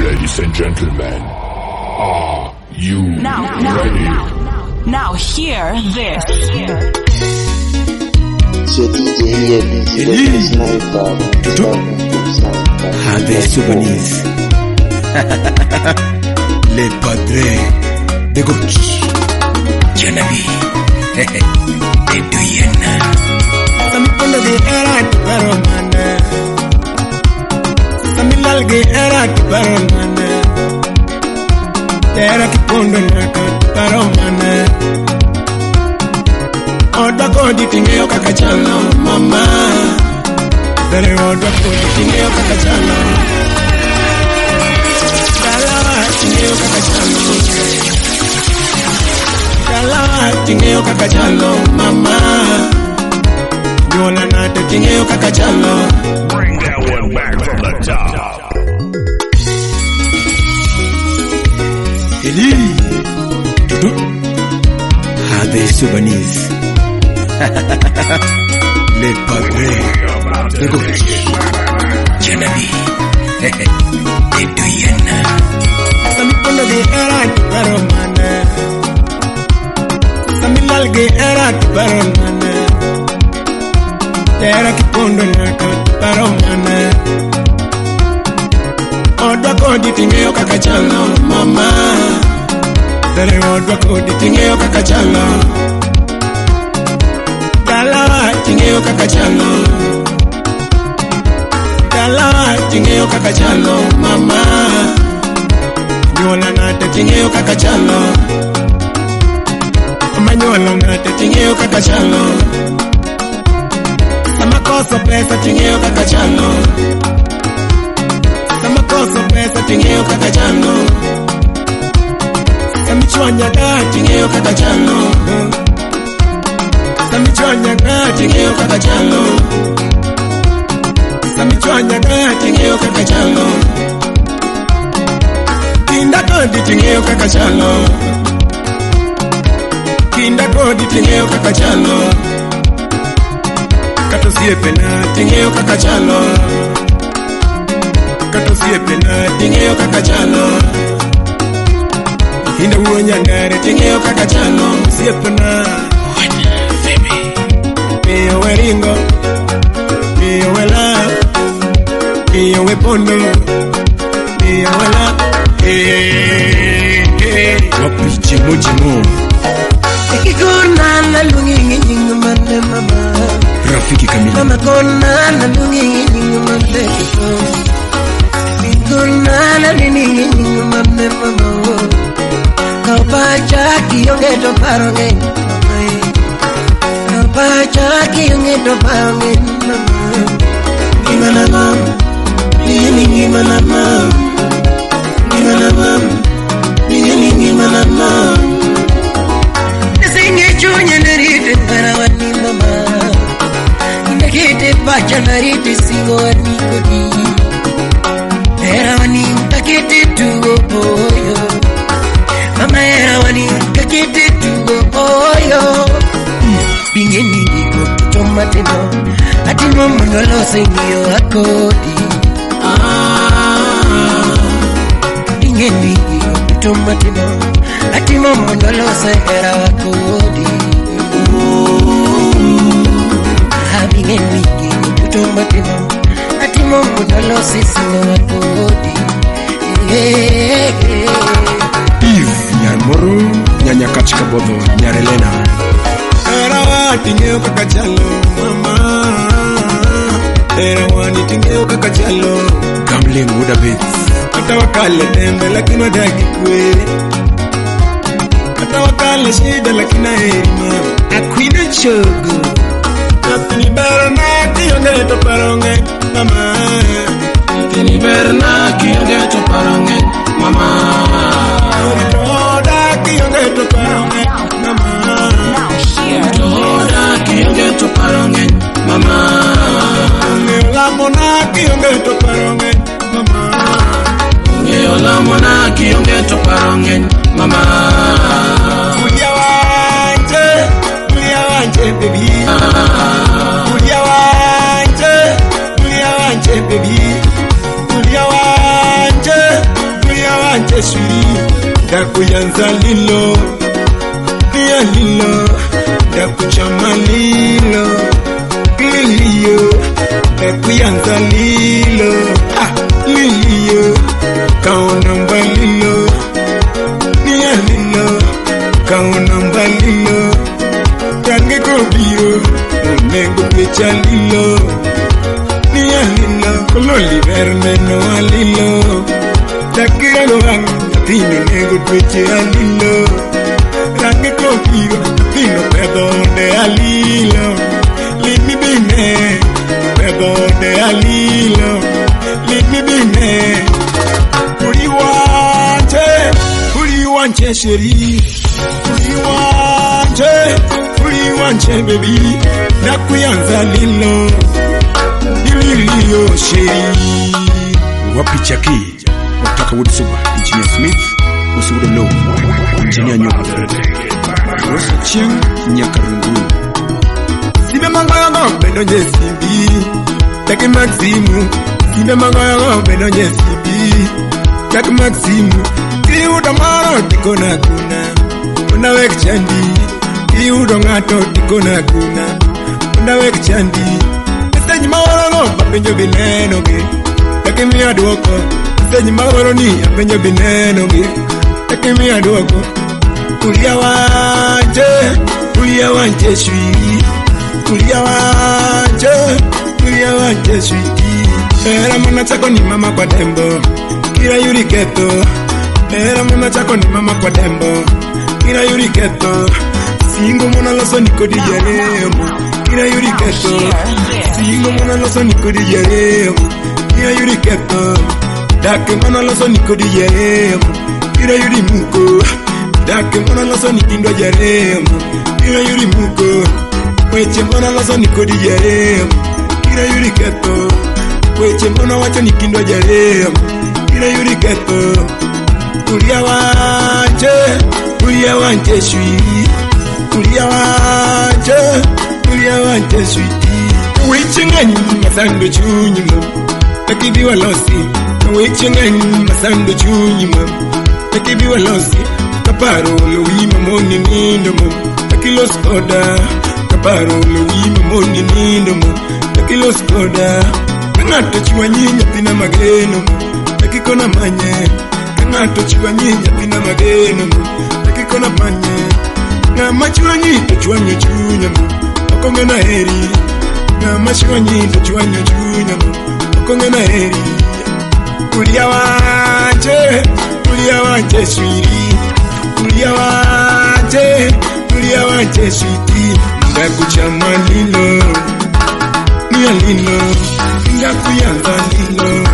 Ladies and gentlemen, are you ready? Now hear this. It's your DJ here, DJ Eli. Sniper. Tutu. Sniper. Habe Souvenirs. Les Padres de Gauche. Janabi. Eduyena. Sami ge era kiparo mana. Sami lal ge era kiparo mana. Era kipondo naka kiparo mana. Odwa kodi ting'eyo kaka chalo mama. Dere odwa kodi ting'eyo kaka chalo. Dalawa ting'eyo kaka chalo. Dalawa ting'eyo kaka chalo mama. Nyuola nade ting'eyo kaka chalo. Bring that one back from the top. Eli. Tutu. Habe Souvenirs. Les Padres About de to Gauche. take it back. Janabi. Eduyena. Sami pondo ge era kiparo mana. Sami lal ge era kiparo mana. Era kipondo naka kiparo mana. Odwa kodi ting'eyo kaka chalo mama. Dere odwa kodi ting'eyo kaka chalo. Dalawa ting'eyo kaka chalo. Dalawa ting'eyo kaka chalo mama. Nyuola nade ting'eyo kaka chalo. Mama nyuola nade ting'eyo kaka chalo. Sama koso pesa ting'eyo kaka chalo. Sama koso pesa ting'eyo kaka chalo. Sama ichwanya ka ting'eyo kaka chalo. Sama ichwanya ka ting'eyo kaka chalo. Sama ichwanya ka ting'eyo kaka chalo. Kinda kodi ting'eyo kaka chalo. Kinda kodi ting'eyo kaka chalo. Kata osiepena ting'eyo kaka chalo. Kata osiepena ting'eyo kaka chalo. Inda wuo nyangare ting'eyo kaka chalo. Osiepena miyo we ringo, miyo we love, miyo we pondo, miyo we love. Hey, hey. Wapi Jimo Jimo. Ikikona na lungi nying mande mama. Rafiki kamili. Mama kona na lungi nying mande kiko. Ikona na nini nying mande mama. Kapacha kionge to paronge mama. Kapacha kionge to paronge mama. Ngimana mama, nini ngimana mama. Ngimana mama, nini ngimana mama. Singe chunya narite parawani mama. Inakete pacha narite singo anikodi. Erawani kakete tugo boyo. Mama erawani kakete tugo boyo. Bingeni gigo tomatino. Atimo mondo lose ng'iyo akodi. Bingeni gigo tomatino. Atimo mondo lose hera wakodi. Bingeni gigo tomatino. Atimo mondo lose singo wakodi. Eve Nyarmoro. Nyanyakach Kabodho. Nyarelena. Erawa ting'eyo kaka chalo mama. Erawa ni ting'eyo kaka chalo. Gamlin Wudabits. Kata wakale tembe lakini wadagi kwe. Kata wakale shida lakini aheri mama. Akwino chogo. Nyathini berna kionge to paro ng'eny mama. Nyathini berna kionge to paro ng'eny mama. Oda kionge to paro ng'eny mama. Now hear Oda kionge to paro ng'eny mama. Ong'eyo lamona kionge to paro ng'eny mama. Ong'eyo lamona kionge to paro ng'eny mama. Kulia wanje, kulia wanje baby. Kulia wanje, kulia wanje. shwiri Ndakuyanza lilo Nia lilo Ndakuchama lilo Lilio Ndakuyanza lilo Ah, lilio Kaona mbalilo Nia lilo Kaona mbalilo Range kobiro Onego pecha lilo Nia lilo Kololi verne no alilo Dakiro ang Tino nego peche alilo Range kobiro Tino pedo de alilo Limi bine Pedo de alilo Limi bine Uriwanche sheri Uriwanche Uriwanche baby Nakuyanza lilo Lilio sheri Wapi Chaki Wataka Wood Suba Engineer Smith Usuudo Low Engineer Nyoko Rosa Chieng Nyakarungu Sibe mangoyo bedonje simbi Taki Maximu Sibe mangoyo bedonje simbi Taki Maximu Kiudo moro tikona kuna Una wek chandi Kiudo ng'ato tikona kuna Una wek chandi Message maoro apenjo bineno gi Taki miya duoko Message maoro ni apenjo bineno gi Taki miya duoko Kulia wanje shwiri Kulia wanje shwiri Era mwana chako ni mama kwa dembo Kira yuri keto Era mwana chako ni mama kwa dembo Kira yuri keto Singo mwana loso niko dijaremo Kira yuri keto Singo mwana loso niko dijaremo Kira yuri keto Dake mwana loso niko dijaremo Kira yuri muko Dake mwana loso nikindwa jaremo Kira yuri muko Weche mwana loso niko dijaremo Kira yuri keto Weche mwana wacho nikindwa jaremo Kira yuri keto Kulia wanje shwiri Kulia wanje shwiri Weche ngani masando chunyi mam Takibiwa losi Weche ngani masando chunyi mam Takibiwa losi Kaparo lo wima moni nindo mam Takilos koda Kaparo lo wima moni nindo mam Takilos koda Kang'ato chwanyi nyathina mageno mam Takikona manye Kang'ato chwanyi nyathina mageno mam Takikona manye Ng'ama chwanyi to chwanyo chunya mam Ok ong'ena heri Ng'ama chwanyi to chwanyo chunya mam Ok ong'ena heri Kulia wanje shwiri Kulia wanje shwiri Ndakuchama lilo Nia lilo Ndakuyanza lilo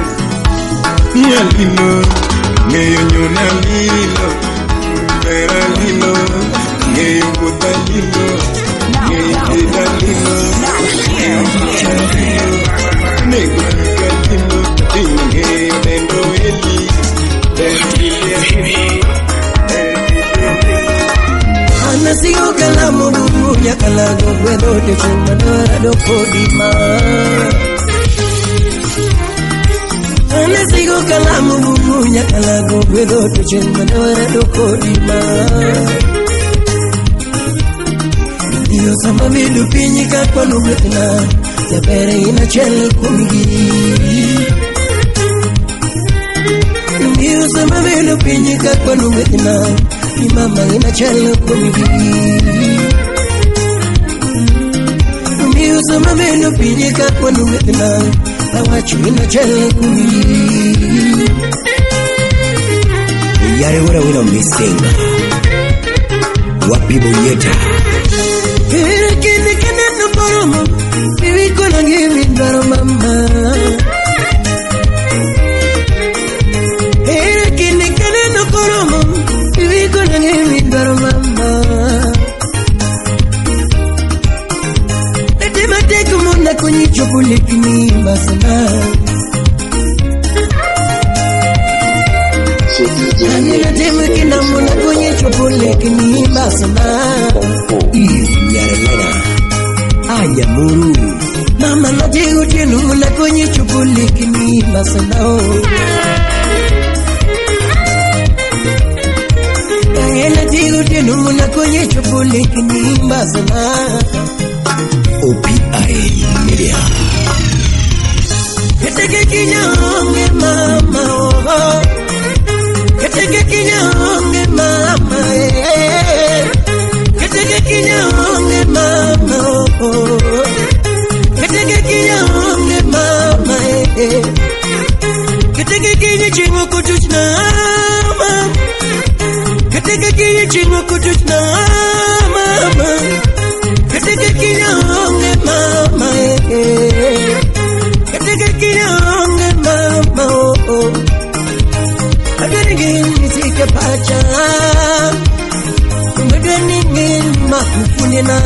Nia lilo Ngeyo nyona lilo Mbera lilo Ngeyo wuotha lilo Ngeyo teda lilo Ngeyo picha lilo Nego pika lilo Tino ngeyo dendo eli Anasigo kalamu bubu nyakalago gwedo de chumadora do kodima Anasigo kalamu bubu nyakalago gwedo de chumadora do kodima Iyo sama vidu pinyi kakwa nubetna Jabere ina chel kumgi Iyo sama vidu pinyi kakwa nubetna Ni mama ina chel kumgi Iyo sama vidu pinyi kakwa nubetna Awachu ina chel kumgi Yare wera wina misenga Wapi bonyeta Kini kene nuporomo Bibi kona ngivi ndwaro mama Kini kene nuporomo Bibi kona ngivi ndwaro mama Ete mateko muna kunyi chopule kini basana Anina temu kina muna kunyi chopule kini basana Nyarelena Anyamuru Mama na jego tienu muna kunyi chopule kini basana. Nena tigo teno muna kwenye chupuli kinimba sana. OPI Media. Keteke kinyonge mama oh. Keteke kinyonge mama eh. Keteke kinyonge mama oh. Keteke kinyonge mama eh. Keteke kinyi chingo kutuchna mama. Keteke kinyi chingo kutuchna mama. Keteke kinyonge mama eh. Keteke kinyonge mama oh. Adweningin sike pacha. Adweningin makufunena.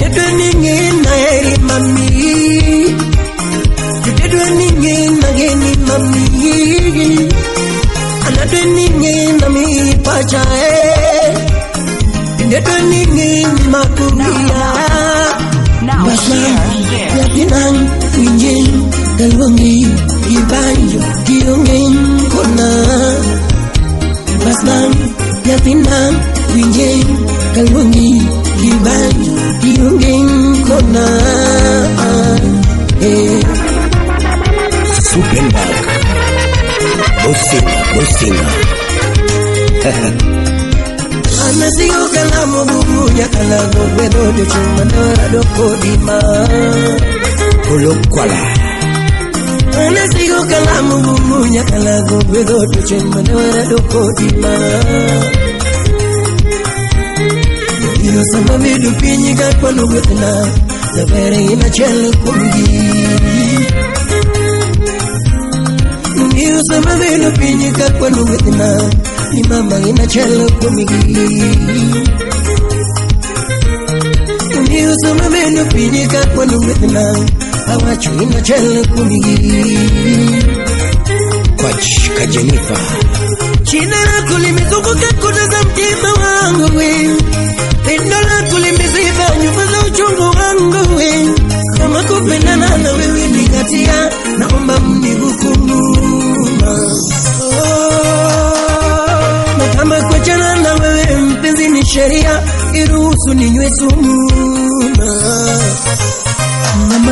Adweningin na eri mami. Adweningin na geni mami. Adweningin na mi pacha eh. Adweningin makufunena. Now hear this. Yatinang winjin kalwangi ibanjo kiongeng kona. Basman yatinang winjin kalwangi ibanjo kiongeng kona. Eh. Superbag. Bosinga, bosinga. Anasigo kalamu bubunya kalamu wedo chuma nora dokodima. Kolokwala. Anasigo kalamu bubunya kalamu wedo chuma nora dokodima. Iyo sama vidu pinyi kakwano gwetna Zabere ina chelo kumgi. Iyo sama vidu pinyi kakwano gwetna Ni mama ina chelo kumgi. Iyo sama vidu pinyi kakwano gwetna Awacho ina chelo kumgi. Kwach ka Jennifer. Jina lako limezunguka kuta za mtima wangu we. Pendo lako limeziba nyumba za uchungu wangu we. Kama kupendana na wewe ni hatia, naomba mnihukumu. Oh, na kama kuachana na wewe mpenzi ni sheria, iruhusu ninywe sumu. Mama,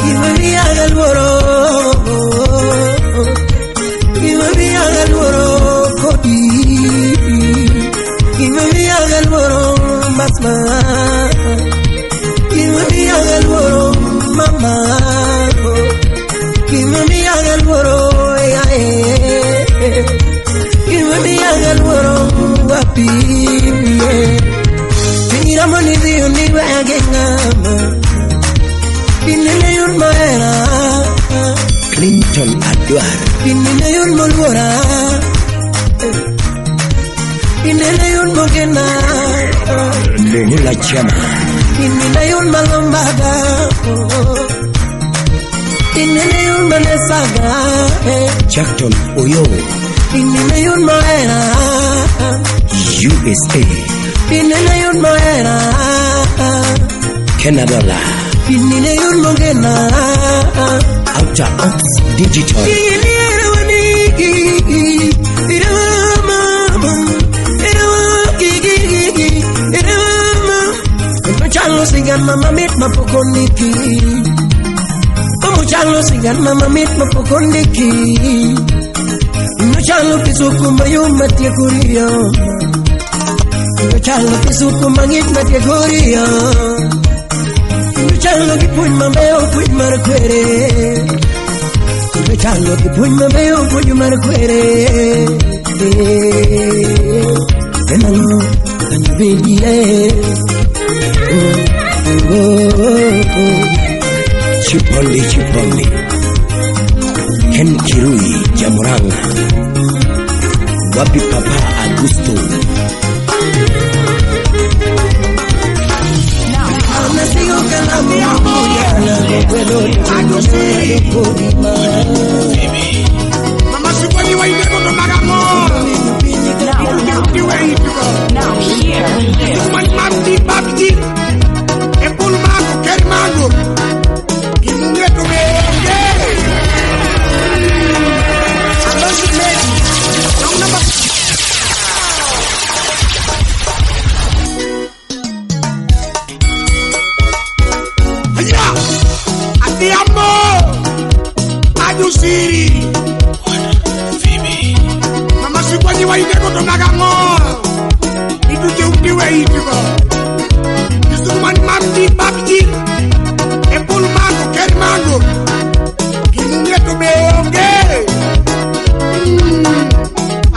iwe galworo. Iwe galworo kodi. Iwe galworo masma. Iwe galworo mama. Iwe galworo ya eh. Iwe galworo wapi. Tingira moni dio ni bagengama. Pinene yun maera. Clinton Adwar. Pinene yun molwora. Pinene yun mogena. Mula Chama. Pinene yun malombaga. Pinene yun manesaga. Jackton Oyo. Pinene yun maera. USA. Pinene yun maera. Canada. Pinene yun mogena. Outer Ops Digital. Mama mit mapokoniki. Omuchalo sigan mama mit mapokoniki. Nochalo pisuku mayuma tie kurio. Nochalo pisuku mangit matie kurio. Nochalo kipuny mambeo puny mar kwere. Nochalo kipuny mambeo puny mar kwere. Enango kanubedie. Oh, oh, oh. Chipondi Chipondi. Ken Kirui Jamuranga. Wapi Papa Augusto. Now hear this. Aya! Adhiambo! Ajusiri! Mama sikwanyi waidego to nagang'o? Ituche utiwe itigo. Kisukumani mamji babji. Epul mango ker mango. Gimung'e to be onge.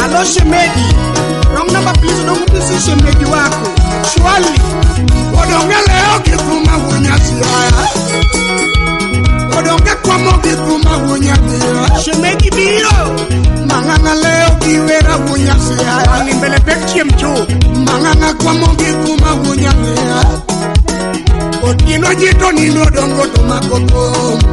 Alo shemeji. Wrong number please, don't please shemeji wako. Shwali. Odonge leo githuma wunyasiaya. Odonge kwamo githuma wunyasiaya. Shemeji biro. Mang'ang'a leo giwera wunyasiaya. Ni mbele pek chiem chu. Mang'ang'a kwamo githuma wunyasiaya. Otieno jito nindo dongo to makoto.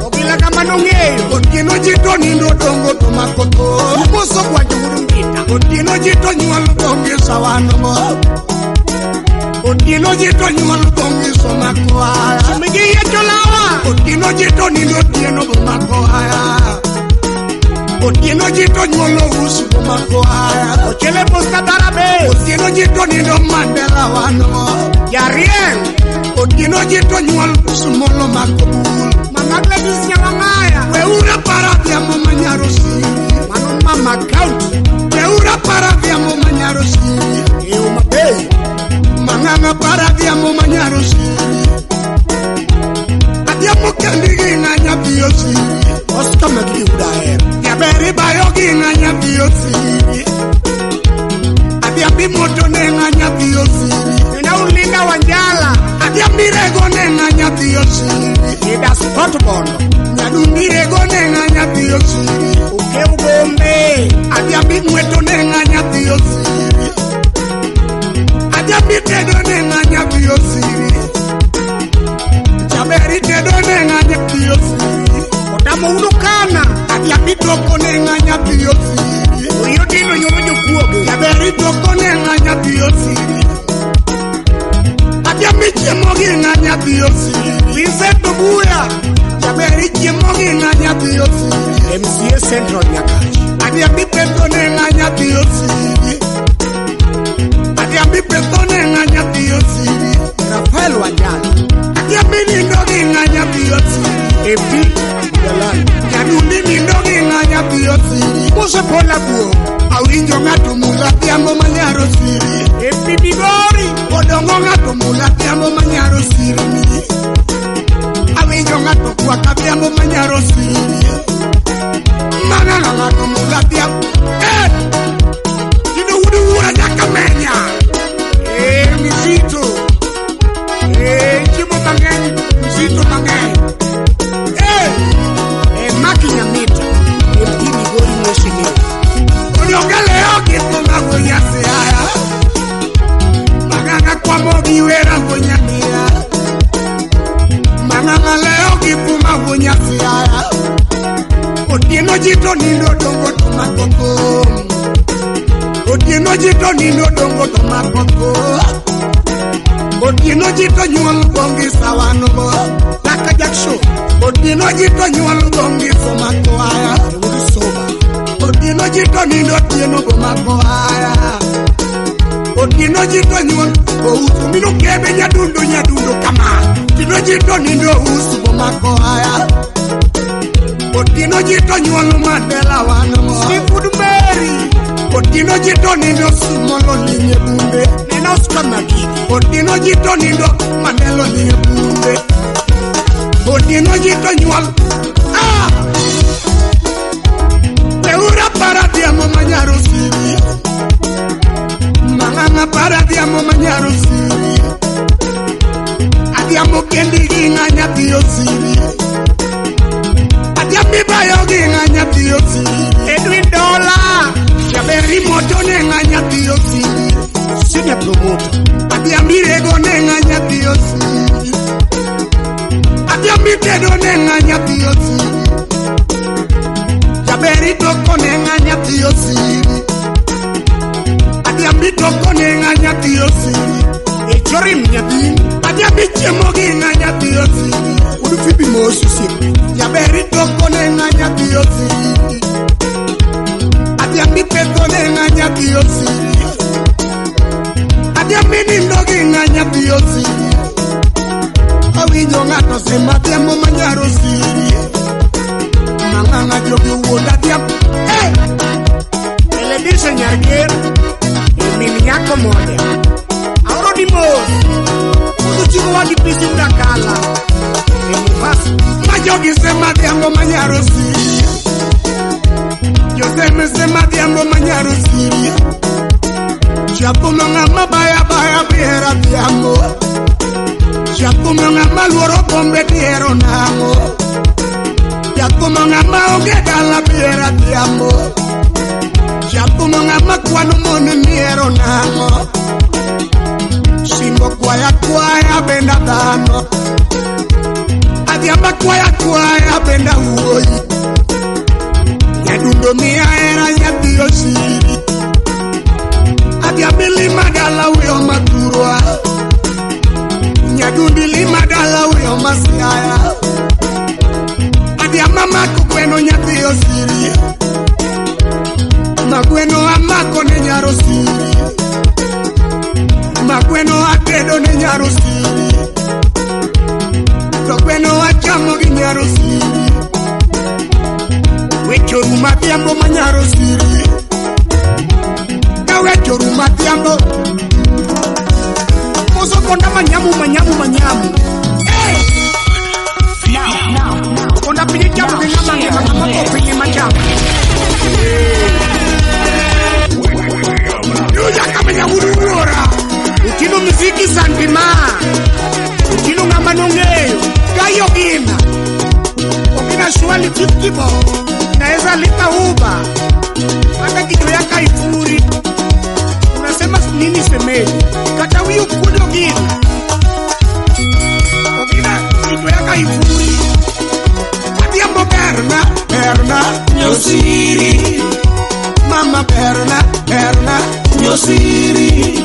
Obila kama nong'eyo. Otieno jito nindo dongo to makoto. Umoso kwa jurumbita. Otieno jito nyuolo donge sawano. Otieno jito nyuolo donge somakoa. Shemeji yecho lawa. Otieno jito nindo otieno bomakoa. Otieno jito nyuolo usu bomakoa. Ochele posta darabe. Otieno jito nindo Mandela wano. Jarieng. Otieno jito nyuol sumolo makobul. Mama Gladys Nyawang'aya. Weura para dhiambo manyaro siri. Mano mama county. Weura para dhiambo manyaro siri. Eyo mabe. Mang'ang'a para dhiambo manyaro siri. Adhiambo kendi gi ng'anya biyo siri. Oscar Magidi udaher. Jaberi bayo gi ng'anya biyo siri. Adhiambi moto ne ng'anya biyo siri. Nena ulinda Wanjala. Adhiambi rego ne ng'anya biyo siri. Ida spot bondo. Nyadundi rego ne ng'anya biyo siri. Ukeu bombe. Adhiambi ng'weto ne ng'anya biyo siri. Adhiambi tedo ne ng'anya biyo siri. Jaberi tedo ne ng'anya biyo siri. Otamo udukana. Adhiambi toko ne ng'anya biyo siri. Oyodino nyoro jokuoge. Jaberi toko ne ng'anya biyo siri. Adhiambi chiemo gi ng'anya biyo siri. Vincent Obuya. Jaberi chiemo gi ng'anya biyo siri. MCA Central Nyakach. Adhiambi petho ne ng'anya biyo siri. Adhiambi petho ne ng'anya biyo siri. Rafael Wanjala. Adhiambi nindo gi ng'anya biyo siri. AP Jalal. Nyadundi nindo gi ng'anya biyo siri. Mose Pola Buo. Awinjo ng'ato mula dhiambo manyaro siri. AP Migori. Odongo ng'ato mula dhiambo manyaro siri. Awinjo ng'ato kwaka dhiambo manyaro siri. Mang'ang'a ng'ato mula dhiambo. Eh! Tino wudu wuora nyaka menya. Eh, mzito. Eh, chiemo mang'eny, mzito mang'eny. Eh! Eh, Maki Nyamita. MP Migori Mheshimiwa. Odonge leo githuma wunyasiaya. Mang'ang'a kwamo giwera wunyang'ia. Mang'ang'a leo githuma wunyasiaya. Otieno jito nindo dongo to makoto. Otieno jito nindo dongo to makoto. Otieno jito nyuol bongi sawano. Laka Jack Show. Otieno jito nyuol bongi somakoaya. Soba. Otieno jito nindo otieno bomakoaya. Otieno jito nyuol ousu mino kebe nyadundo nyadundo kama. Otieno jito nindo usu bomakoaya. Otieno jito nyuol Mandela wano. Seafood Mary. Otieno jito nindo sumolo linye bunde. Nena Oscar Magidi. Otieno jito nindo Mandela linye bunde. Otieno jito nyuol. Ah! Leura para dhiambo manyaro siri. Mang'ang'a para dhiambo manyaro siri. Adhiambo kendi gi ng'anya biyo siri. Adhiambi bayo gi ng'anya biyo siri. Edwin Dola. Jaberi moto ne ng'anya biyo siri. Senior promoter. Adhiambi rego ne ng'anya biyo siri. Adhiambi tedo ne ng'anya biyo siri. Jaberi toko ne ng'anya biyo siri. Adhiambi toko ne ng'anya biyo siri. Echorim nyathi. Adhiambi chiemo gi ng'anya biyo siri. Udu fibi mosu siri. Jaberi toko ne ng'anya biyo siri. Adhiambi petho ne ng'anya biyo siri. Adhiambi nindo gi ng'anya biyo siri. Awinjo ng'ato sema adhiambo manyaro siri. Mang'ang'a jogi wuond adhiambo. Hey! Eledisha Nyarger, min nyako moja. Aoro ni mos. Uduchigo wagi pisi udakala. E Mombasa. Ma jogi sema adhiambo manyaro siri. Joseme sema adhiambo manyaro siri. Japumo ng'ama baya baya bihero adhiambo. Japumo ng'ama luoro bombe bihero nang'o. Japumo ng'ama onge dala bihero adhiambo. Japumo ng'ama kwano mon mihero nang'o. Simbo kwaya kwaya benda dhano. Adhiambo kwaya kwaya benda wuoyi. Nyadundo miya hera nyathi osiri. Adhiambo lima dala wiyo mathurwa. Nyadundi lima dala wiyo masiaya. Adhiambo amako gweno nyathi osiri. Magweno amako ne nyar osiri. Magweno atedo ne nyar osiri. To gweno achamo gi nyar osiri. Weche orumo adhiambo manyar osiri. Ka weche orumo adhiambo. Koso konda manyamu manyamu manyamu. Hey! Konda piny chamo gi ng'ama ngima ng'ama tho piny ema chamo. Yuya kama nyahuru wuora. Utino muziki santima. Utino ng'ama nong'eyo. Kayo gina. Ogina shwali 50 bob. Naweza lipa Uber. Hata kichwa yako haifuri. Unasema nini semeni? Kata huyu kudo gina. Ogina kichwa yako haifuri. Adhiambo berna, berna, nyosiri. Mama berna, berna, nyosiri.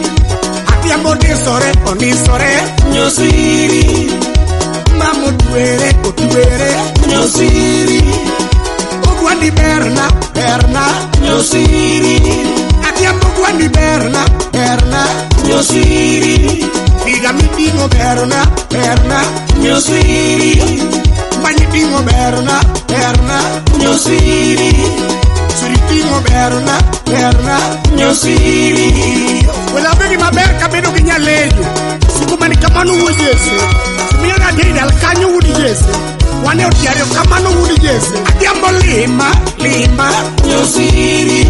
Adhiambo onisore, onisore, nyosiri. Mama otwere, otwere, nyosiri. Ogwandi berna, berna, nyosiri. Adhiambo ogwandi berna, berna, nyosiri. Diga miting'o berna, berna, nyosiri. Manyi ting'o berna, berna, nyosiri. Suri ting'o berna, berna, nyosiri. Wela begi maber kabedo gi nyalejo. Siku mani kamano wuod Jesse. Simiyo nadhi dal kanyo wuod Jesse. Wane otiario kamano wuod Jesse. Adhiambo lima, lima, nyosiri.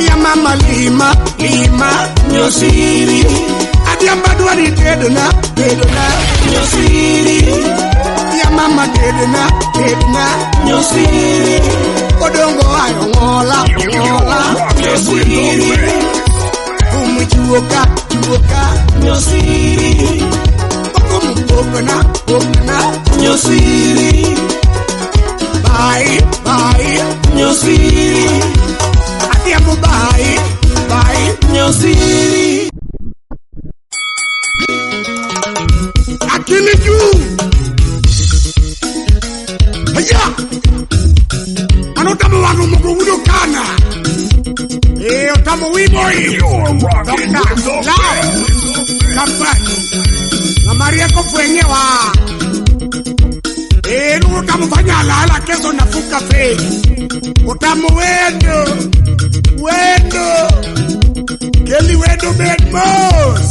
Ya mama lima, lima, nyosiri. Adhiambo adwari tedona, tedona, nyosiri. Ya mama tedona, tedona, nyosiri. Odongo ayo ng'ola, ng'ola, nyosiri. Umuchuoka, chuoka, nyosiri. Okumupokana, pokana, nyosiri. Bye, bye, nyosiri. Adhiambo bye, bye, nyosiri. Akili juu. Haya. Anotamo wangu mugugudo kana. Otamo wiboi. Dokta, lao. Kampani. Na Maria kofwenyewa. Nuka mfanya lala keso nafuka fe. Otamo wendo. Wendo. Keli wendo bed mos.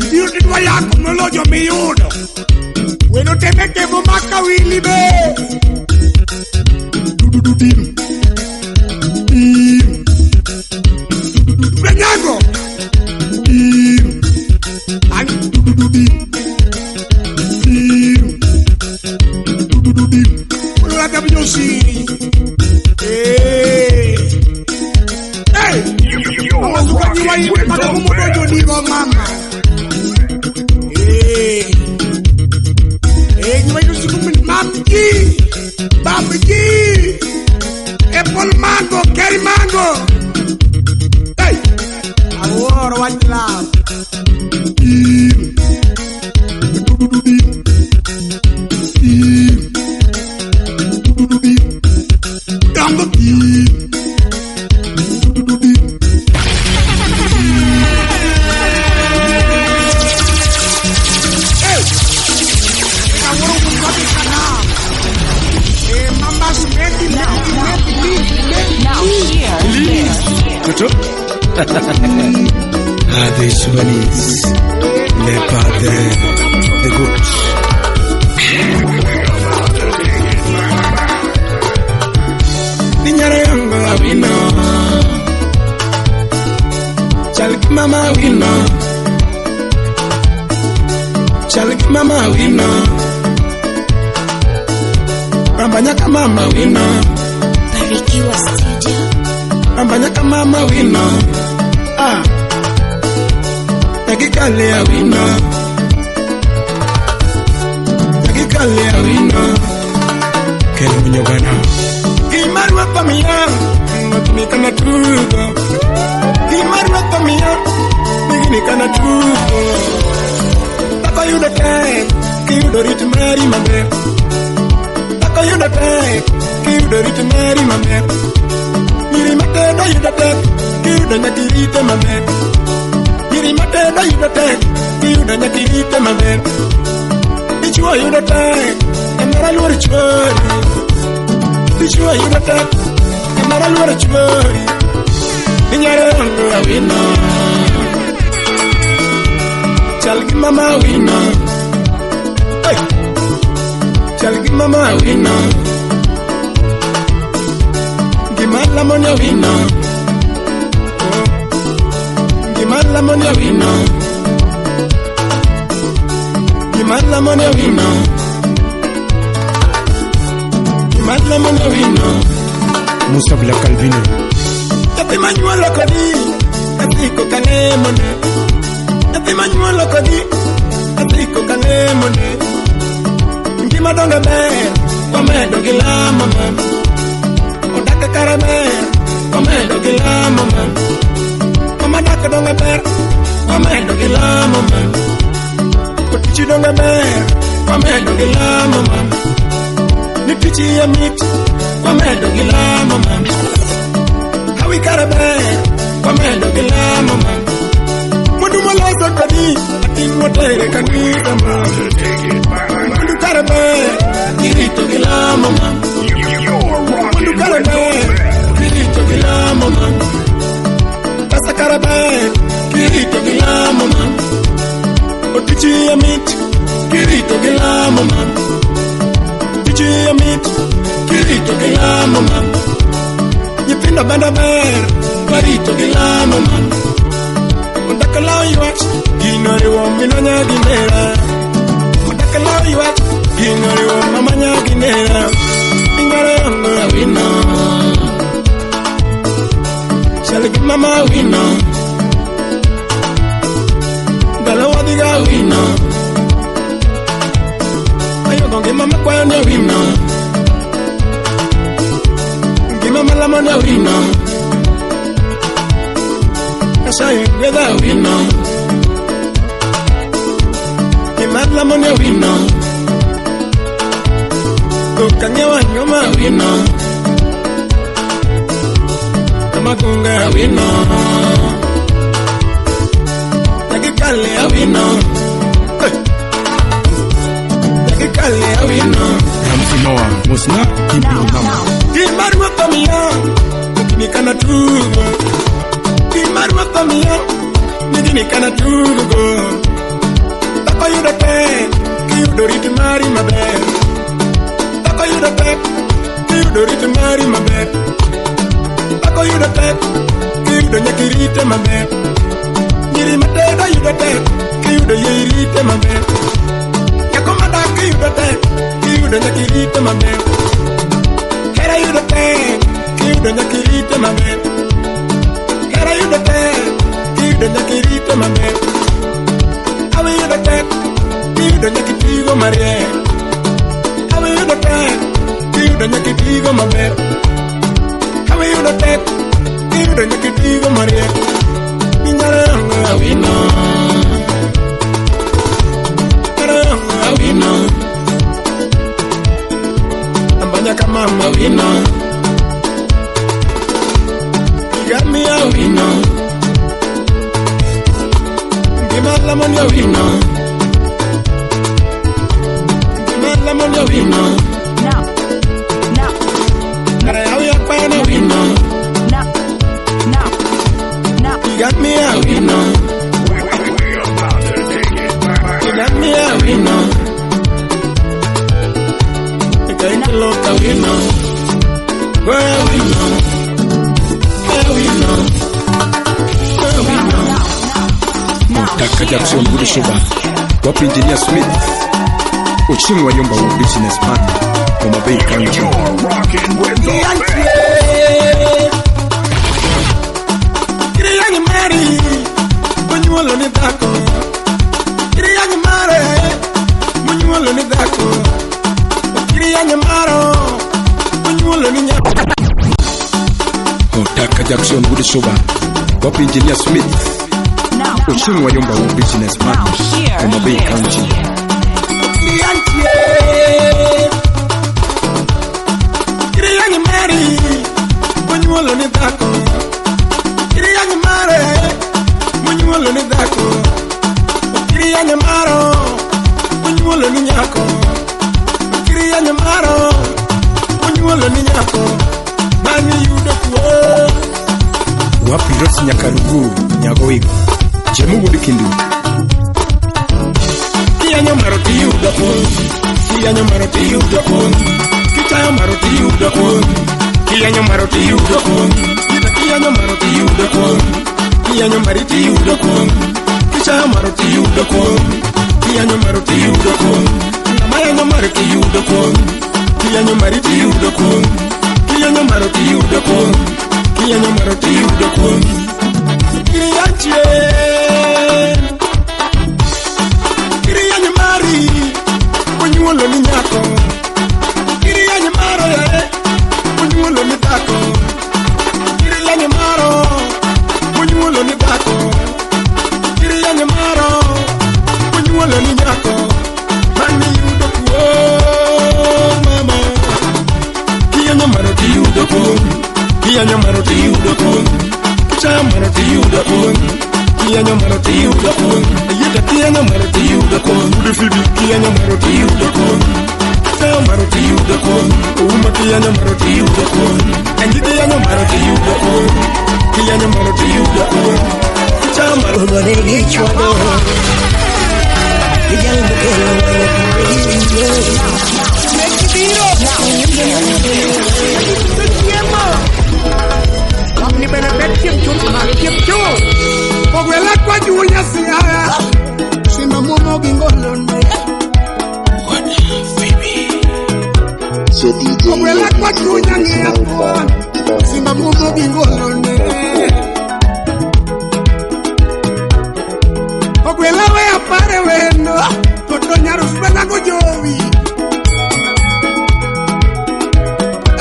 Ibiuti dwa yako molojo miyudo. Wendo temeke vumaka wili be. Dudu dinu. Dinu. Dudu Benyago. Dinu. An dudu dinu. Dinu. Dudu dinu. Olola tabiyo siri. Eh. Hey. Mama suka jiwa iwe pata kumodojo nigo mama. Eh. Eh, jiwa iwe siku mamji. Babji. Apple mango, carry mango. Hey. Aworo what love. Dinu. Dudu dinu. Dinu. Dudu dinu. Dango dinu. Dudu dinu. Hey. Toto. Ah, the Sudanese, le padre, the good. Ninyara yangu awino, chalki mama awino, chalki mama awino, rambanyaka mama awino, Barikiwa Studio. Rambanyaka mama awino, ah, yakikale awino, yakikale awino, Kele munyogana. Imarwa pamia, matumika tugo. Imarwa pamia, niginika na tugo. Tako yudo tek, kiyudo rit mari maber. Tako yudo tek, kiyudo rit mari maber. Nyiri matedo yudo tek, kiyudo nyaka irite maber. Nyiri matedo yudo tek, kiyudo nyaka irite maber. Dichuo yudo tek, emera luor chuori. Dichuo yudo tek, emera luor chuori. Inyalo yango awino, chal gi mama awino. Hey! Chal gi mama awino, gima lamo ni awino. Oh, gima lamo ni awino, gima lamo ni awino, gima lamo ni awino. Musa Bla Calvino. Nyathi manyuolo kodi, nyathi koka lemone. Nyathi manyuolo kodi, nyathi koka lemone. Ngima donge ber, wamedo gi lamo mama. Odak kare ber, wamedo gi lamo mama. Mama dak donge ber, wamedo gi lamo mama. Otichi donge ber, wamedo gi lamo mama. Ni tichi ya mit, wamedo gi lamo mama. Hawi kare ber, wamedo gi lamo mama. Mwandu moloso kodi, ating'o tere kanisa mama. Mwandu kare ber, irito gi lamo mama. Mwandu kare ber, irito gi lamo mama. Pesa kare ber, kirito gi lamo mama. Otichi ya mit, kirito gi lamo mama. Otichi ya mit, kirito gi lamo mama. Nyithindo bende ber, warito gi lamo mama. Odak law ywak, gino riwo minwa nyagi nera. Odak law ywak, gino riwo mama nyagi nera. Inyalo yango awino, chal gi mama awino. Ndalo wadhiga awino, ayogo ngima makwayo ni awino. Ngima malamo ni awino, Nyasaye gwedha awino. Gima lamo ni awino, dhok ang'iewo anyuoma awino. Kamagunga awino, nyagikale awino. Hey! Nyagikale awino. Ramsi Noah, Musna, Kibi Mama. Gima ruoth omiya, nigini kana tugo. Gima ruoth omiya, nigini kana tugo. Dhako yudo tek, kiyudo rit mari maber. Dhako yudo tek, kiyudo rit mari maber. Dhako yudo tek, kiyudo nyaka irite maber. Nyiri matedo yudo tek, kiyudo yie irite maber. Nyako madak yudo tek, kiyudo nyaka irite maber. Hera yudo tek, kiyudo nyaka irite maber. Hera yudo tek, kiyudo nyaka irite maber. Awe yudo tek, kiyudo nyaka itigo mariek. Awe yudo tek, kiyudo nyaka itigo maber. Awe yudo tek, kiyudo nyaka itigo mariek. Inyalo yango awino, inyalo yango awino. Ambanya kama awino, igami awino. Ngima lamo ni awino, ngima lamo ni awino. Now, now, Kare awi akwayo ni awino, now, now, Nyaka ikelo kawino. Wawino. Wawino. Wawino. Otaka Jackson Wuod Suba. Wapi Engineer Smith. Ochieng' Wayomba Wuod Businessman. Homa Bay County. You're rocking with the best. Kiriyanyi mari, monyuolo ni dhako. Kiriyanyi mare, monyuolo ni dhako. Kiriyanyi maro, monyuolo ni nyako. Otaka Jackson Wuod Suba. Wapi Engineer Smith. Ochieng' Wayomba Wuod Businessman. Homa Bay County. Kiriyanyi mari, monyuolo ni dhako. Kiriyanyi mare, monyuolo ni dhako. Kiriyanyi maro, monyuolo ni nyako. Kiriyanyi maro, monyuolo ni nyako. Mani yudo kuo. Wapi Rose Nyakarugu Nyagoigo. Jemu Wuod Kindu. Kiyanyo maro tiyudo kuo. Kiyanyo maro tiyudo kuo. Kichayo maro tiyudo kuo. Kiyanyo maro tiyudo kuo. Kiyanyo maro tiyudo kuo. Kiyanyo mari tiyudo kuo. Kichayo maro tiyudo kuo. Kiyanyo maro tiyudo kuo. Mayanyo maro tiyudo kuo. Kiyanyo mari tiyudo kuo. Kiyanyo maro tiyudo kuo. Kiyanyo maro tiyudo kuo. Kiriyanchie. Kiriyanyo mari. Onyuolo ni nyako. Kiriyanyo maro yae. Onyuolo ni dhako. Kiriyanyo maro. Onyuolo ni dhako. Kiriyanyo maro. Onyuolo ni nyako. Mani yudo kuo mama. Kiyanyo maro tiyudo kuo. Kiyanyo maro tiyudo kuo. Kichayo maro tiyudo kuo. Kiyanyo maro tiyudo kuo. Yeta kiyanyo maro tiyudo kuo. Udifibi kiyanyo maro tiyudo kuo. Kichayo maro tiyudo kuo. Uma kiyanyo maro tiyudo kuo. Engi kiyanyo maro tiyudo kuo. Kiyanyo maro tiyudo kuo. Kichayo maro It's your DJ here, DJ Original Ogwela we apare wendo toto nyarusbena go jowi.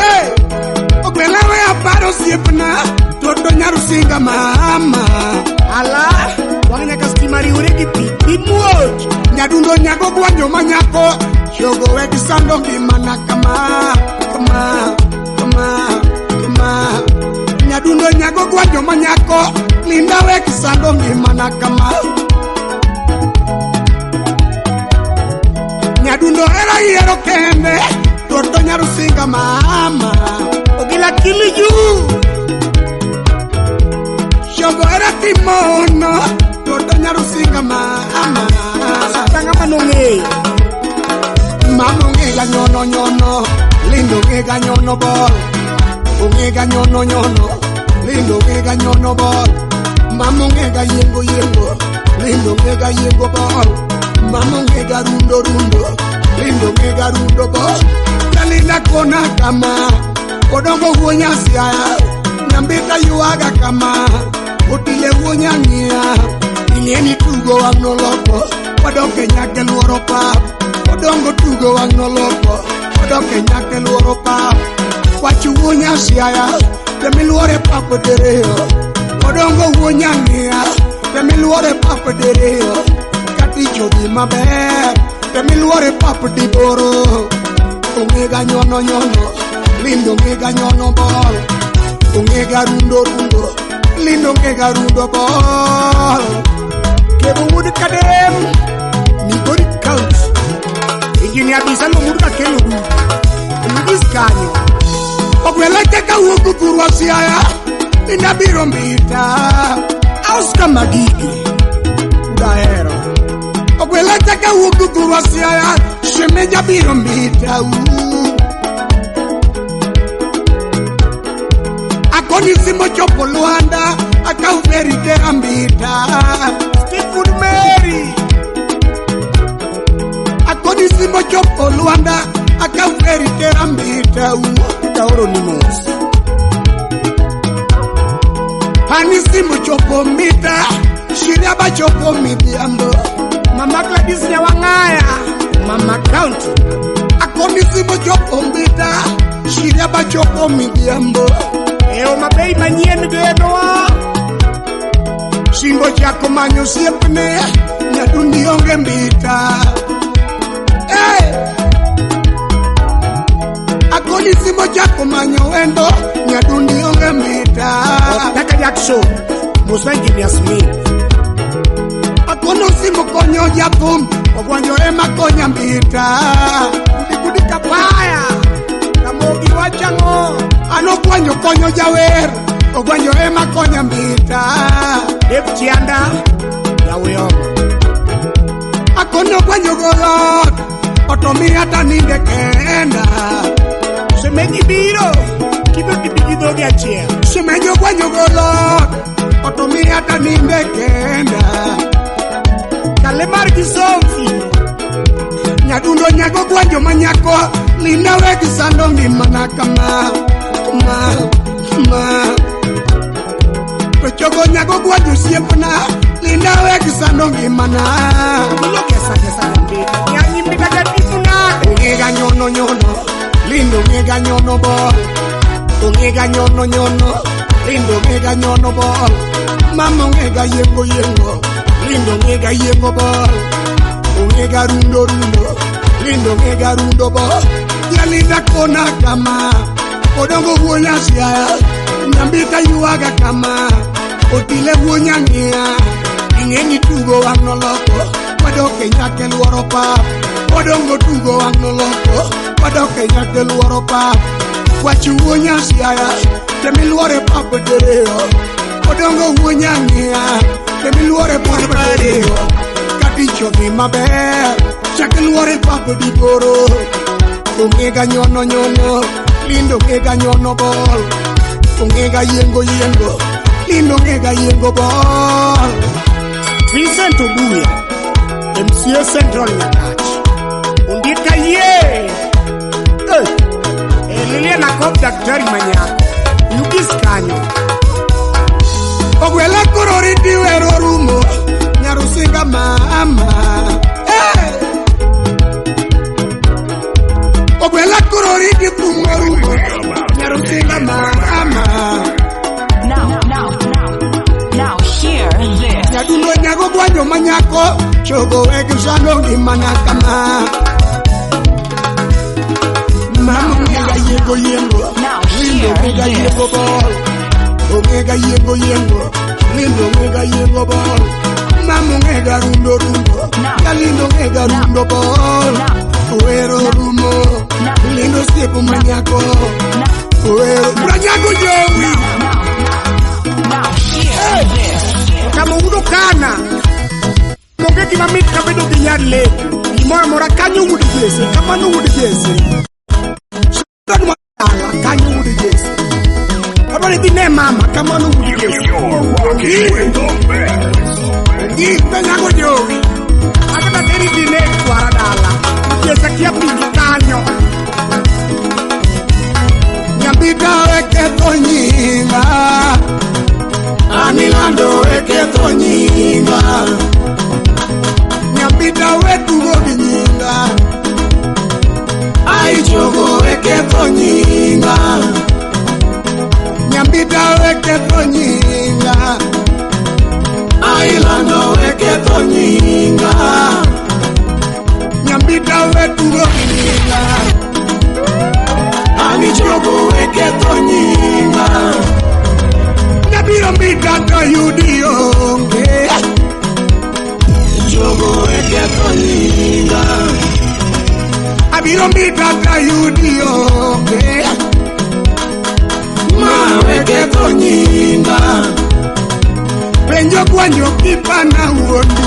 Hey, ogwela we aparo siepna toto nyarusinga mama. Ala wang'nya ka stima riwre gi pi imuoch nyadundo nyago gwanjo manyako chogo we gi sando ngimana kama kama kama kama nyadundo nyago gwanjo manyako linda we gi sando ngimana kama. Nyadundo era yiero kende toto nyarusinga mama ogila kiliju shogo era timono toto nyarusinga mama tanga manonge mama ongega nyono nyono lindo ongega nyono bol ongega nyono nyono lindo ongega nyono bol mama ongega yengo yengo lindo ongega yengo bol mama ongega rundo rundo lindo ongega rundo bol talinda kona kama odongo wuo nyasiaya nyambita yuaga kama otile wuo nyang'ia ing'eni tugo wang' noloko wadok e nyake luoro pap odongo tugo wang' noloko wadok e nyake luoro pap wach wuo nyasiaya temiluore pap diriyo odongo wuo nyang'ia temiluore pap diriyo katich odhi maber temiluore pap diboro ongega nyono nyono lindo ongega nyono bol ongega rundo rundo lindo ongega rundo bol kebo wuod kadem migori county engineer bisalo mudu ka kelo du migis kanyo ogwela kaka wuok thurwa Siaya inda biro mbita Oscar Magigi udahero ogwela kaka wuok thurwa Siaya shemeja biro mbita. Akoni simo chopo Luanda akau feri tera mbita Stephen Mary Akoni simo chopo Luanda akau feri tera mbita Tauro ni mos Ani simo chopo mbita Shiria ba chopo midhiambo Mama Gladys Nyawangaya Mama County Akoni simo chopo mbita Shiria ba chopo midhiambo Eo mabei manyien genoa Shingo chako manyo siepne Nyadundi onge mbita hey! Akoni simo chako manyo wendo Nyadundi onge mbita Otaka Jackson Musa Engineer Smith Akono simo konyo jathum Ogwanjore makonya mbita Kudi kapaya Ramogi wachango Ano gwanyo konyo jawer Ogwanjore makonya mbita Dave Chianda Yaweoma Akono gwanyo golot Otomia taninde kenda Semenyi biro Kibiro tibigi dhogi achiel Semenyo gwanyo golot Otomia taninde kenda Kalemar gi Sofi Nyadundo nyago gwanjo manyako Linda wegi sando ngimana kama ma ma To chogo nyago gwanjo siepna Linda wegi sando ngimana Milo gesa gesa nyambita Nyanyi mbita jatimu nade Ongega nyono nyono Lindo ngega nyono bol Ongega nyono nyono Lindo ngega nyono bol Mama ongega yengo yengo Lindo ngega yengo bol Ongega rundo rundo Lindo ngega rundo bol Yalinda kona kama Odongo wuonya siaya Nyambita yuaga kama Otile wuonya ng'ia Ing'eni tugo wang' noloko Wadok e nyake luoro pap Odongo tugo wang' noloko Wadok e nyake luoro pap Wach wuonya siaya Temiluore pap diriyo Odongo wuonya ng'ia Temiluore pap diriyo Katich odhi maber Chak luore pap diboro Ongega nyono nyono Lindo ngega nyono bol Ongega yengo yengo Lindo ngega yengo bol Vincent Obuya MCA Central Nyakach Undika ye Lilian Akob Daktari Manyako Yugis kanyo Ogwela koro riti wero rumo Nyarusinga mama hey! Ogwela koro riti fumo rumo Nyarusinga mama Now hear this. Nyadundo nyago gwanyo manyako Chogo wegi sando ngimana kama Mama ongega yengo yengo Lindo ongega yengo bol Ongega yengo yengo Lindo ongega yengo bol Mama ongega rundo rundo Kalindo ongega rundo bol Wero rumo Lindo siepo manyako Wero Mranyago jowi Now hear this. Kama udo kana Monge gima mit kabedo gi nyar leko Gimoro amora kanyo wuod Jesse Kamano wuod Jesse Shadwa dala kanyo wuod Jesse Adwaro idhi ne mama kamano wuod Jesse Ongi nyago jowi Adwa teri dhi ne kwara dala Jesse kia pingi kanyo Nyambita weketho nyinga Anilando weketho nyinga Nyambita wetugo gi nyinga Aichogo weketho nyinga Nyambita weketho nyinga Ailando weketho nyinga Nyambita wetugo gi nyinga Anichogo weketho nyinga Nabiro mbita to yudi onge Chogo weketho nyinga Abiro mbita to yudi onge Ma weketho nyinga Penjo gwanyo kipana wuondi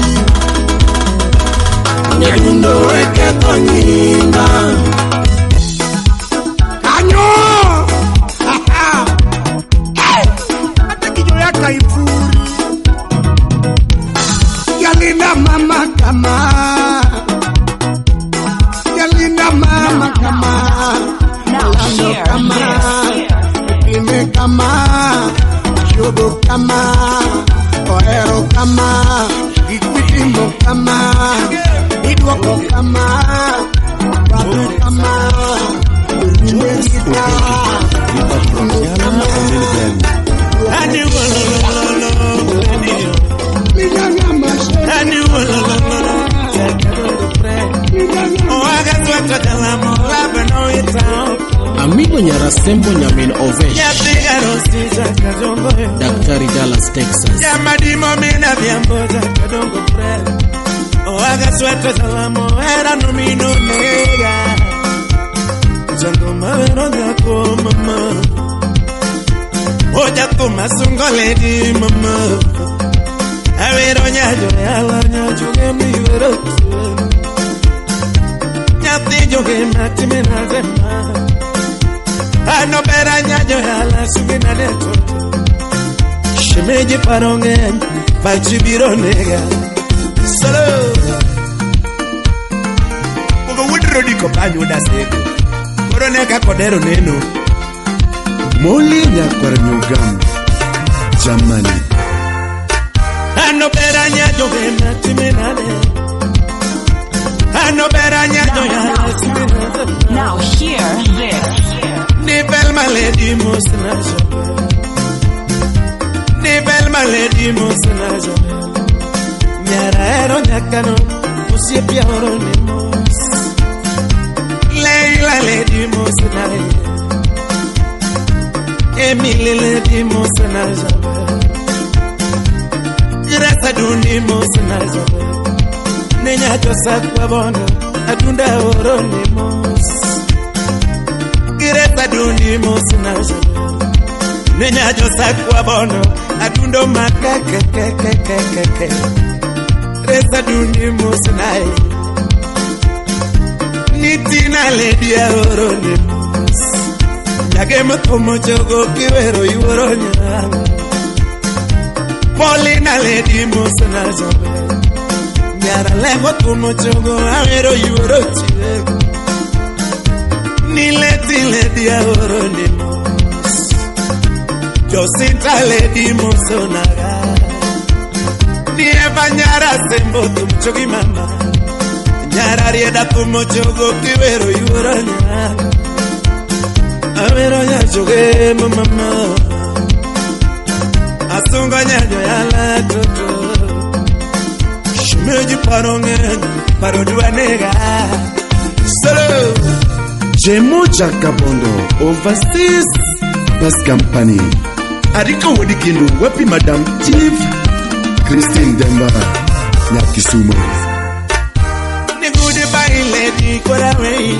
Nyadundo weketho nyinga Kanyo! Iwuodho kama, ohero kama, gik mitimo kama, idwoko kama, rwako kama, Jones Odegi, from Yala Omin Ben. Amigo Nyarasembo Nyamin Ovesh, Daktari Dallas, Texas. Shemeji parongen pachibiro nega solo Ugo wudro diko panyo dasego Koro neka kodero neno Moli nyakwar Nyogam, Germany. Ano beranya joge matimenane Ano beranya joya matimenane. Now hear this. Nibel maledi mosna jobe Nibel maledi mosna jobe Nyara ero nyakano usiepia oro ne mos Leila ledi mosna Emile ledi mosna jobe Grasa dundi mosna jobe Nenya josa kwa bono adunda oro ne mos Gresa dundi mosna jobe Nenya josa kwa bono adundo makakakakakake Gresa dundi mosna Nitina ledi oro ne mos Nyage motomo jogo kiwero yuoro nyanga Paulina ledi mosna jobe Nyara lengo tumo jogo awero yuoro chiego Nileti ledi oro ne mos Josinta ledi mosonaga Nieva nyara sembo tumchogi mama Nyara rieda tumo jogo kiwero yuoro nyanga Awero nyajoge mama Asunga nyajo yala toto Shemeji parongen parodua nega Solo Jemo Jakabondo, Overseas Bus Company. Ariko Wodi Kindu, Wapi Madam Chief Christine Demba, Nyakisumo. Ni goodbye lady kora wei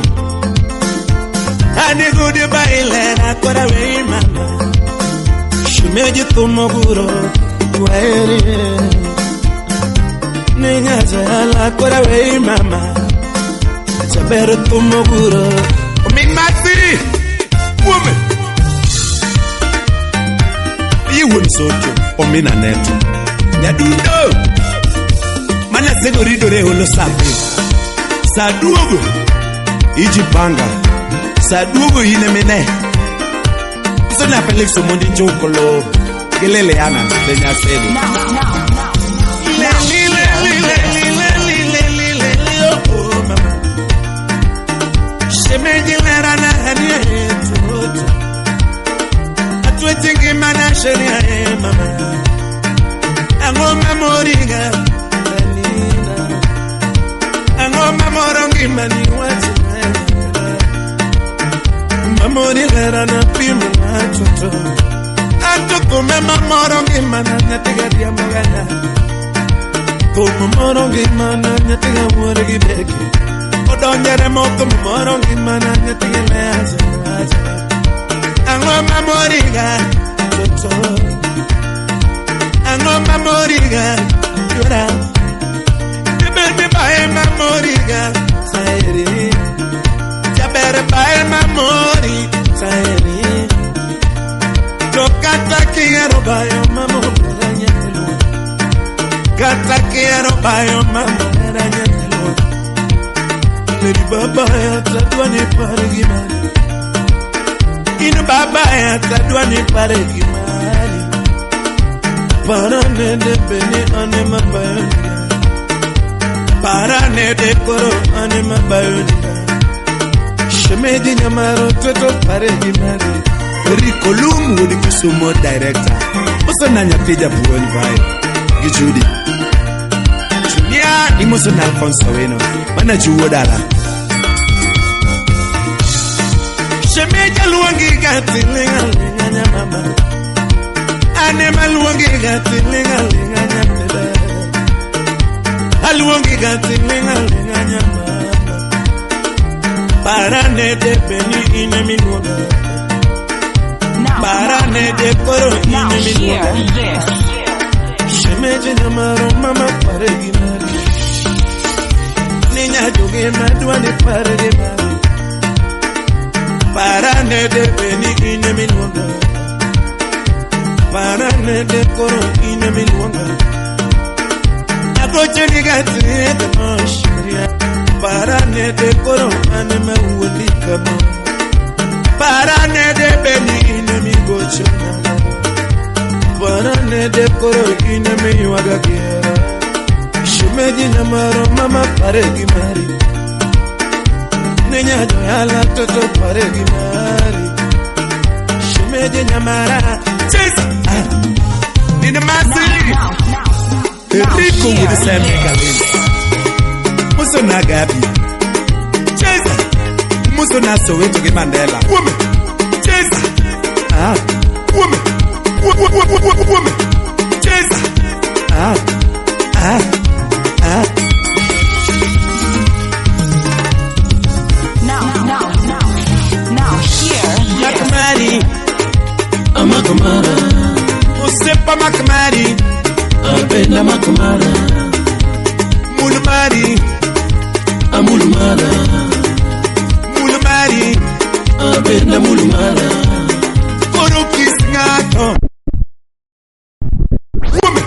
Ani goodbye lera kora wei mama Shemeji tumoguro tuaeri Nenya jala kora wei mama Chabero tumoguro Omin Mati, woman. Iwun socho, omina neto. Nyadundo. Mana sego ridore holo sape. Saduogo. Ijipanga. Saduogo inemene. Sona Felix Omondi Njokolo. Gelele ana lenya sego. Now, Le le le le le le le le le oh mama. Shemeji lera na hanie toto. Atwetingi mana sheria e mama. Angoma moringa nina. Angoma morongi mani wachi. Mamori lera na pimu atoto. Atoko mama morongi mana nyatiga dia magana. Tumu morongi mana nyatiga muorgi beki. Odonyere moto morongi mana nyatiga le aja aja. Angoma moriga toto. Angoma moriga yora. Bebe bae mamoriga saeri. Jabere bae mamori saeri. Tokata kiero bayo mamori nyatelo. Kata kiero bayo mamori nyatelo. Meri baba ya tadwa ni parigi mali. Inu baba ya tadwa ni parigi mali. Parane de beni ane mabayoni. Parane de koro ane mabayoni. Shemeji nyamaro toto pare gi mari. Rico Lum wuod Kisumo director. Moso na nyathi japuonj vai gi Judy. Junia imoso na Alfonso Weno. Mana juwo dala. Shemeji aluongi gati linga linga nyamama. Ane maluongi gati linga linga nyamama. Aluongi gati linga linga nyamama. Parane de beni ine minuoga. Parane de koro ine minuoga. Shemeji nyamaro mama pare gi mari. Ninya joge madwa ni pare gi mari. Parane de beni ine minuoga. Parane de koro ine minuoga. Agoche ni gati de moshiria. Parane de koro ane mawuondi kama. Parane de beni ine migocho. Parane de koro ine miywaga giera. Shemeji nyamaro mama pare gi mari. Ninya joyala toto pare gi mari. Shemeji nyamara. Chase. Nina masi. Rico wuod Sam Kalin. Muso na Gabi. Chase. Muso na Soweto gi Mandela. Woman. Chase. Ah. Woman. Woman. Chase. Ah. Ah. Ah. Now, now, now, now, hear this. Makamari. Amakamara. Usepa makamari. Apenda makamara. Mulumari. Amulumara. Mulumari. Apenda mulumara. Koro kiss ng'ato. Woman.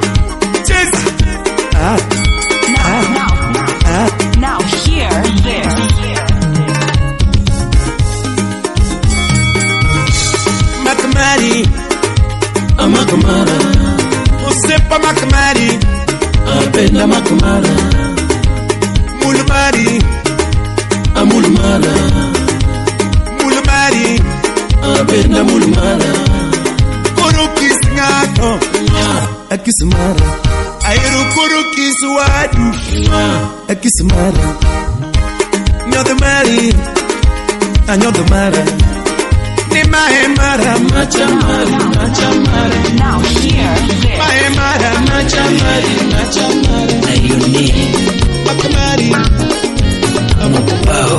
Chase. Ah. Now, now, Ah. now, hear this. Makamari. Amakamara. Usepa makamari. Apenda makamara. Mulumari. Amulumara. Mulumari. Apenda mulumara. Koro kiss ng'ato. Akismara. Ahero koro kiss wadu. Akismara. Nyodho mari. Anyodho mara. Ni mae mara. Macha mari, macha mari. Now hear this. Mae mara. Macha mari, macha mari. Ayuni Makamari. Mokubao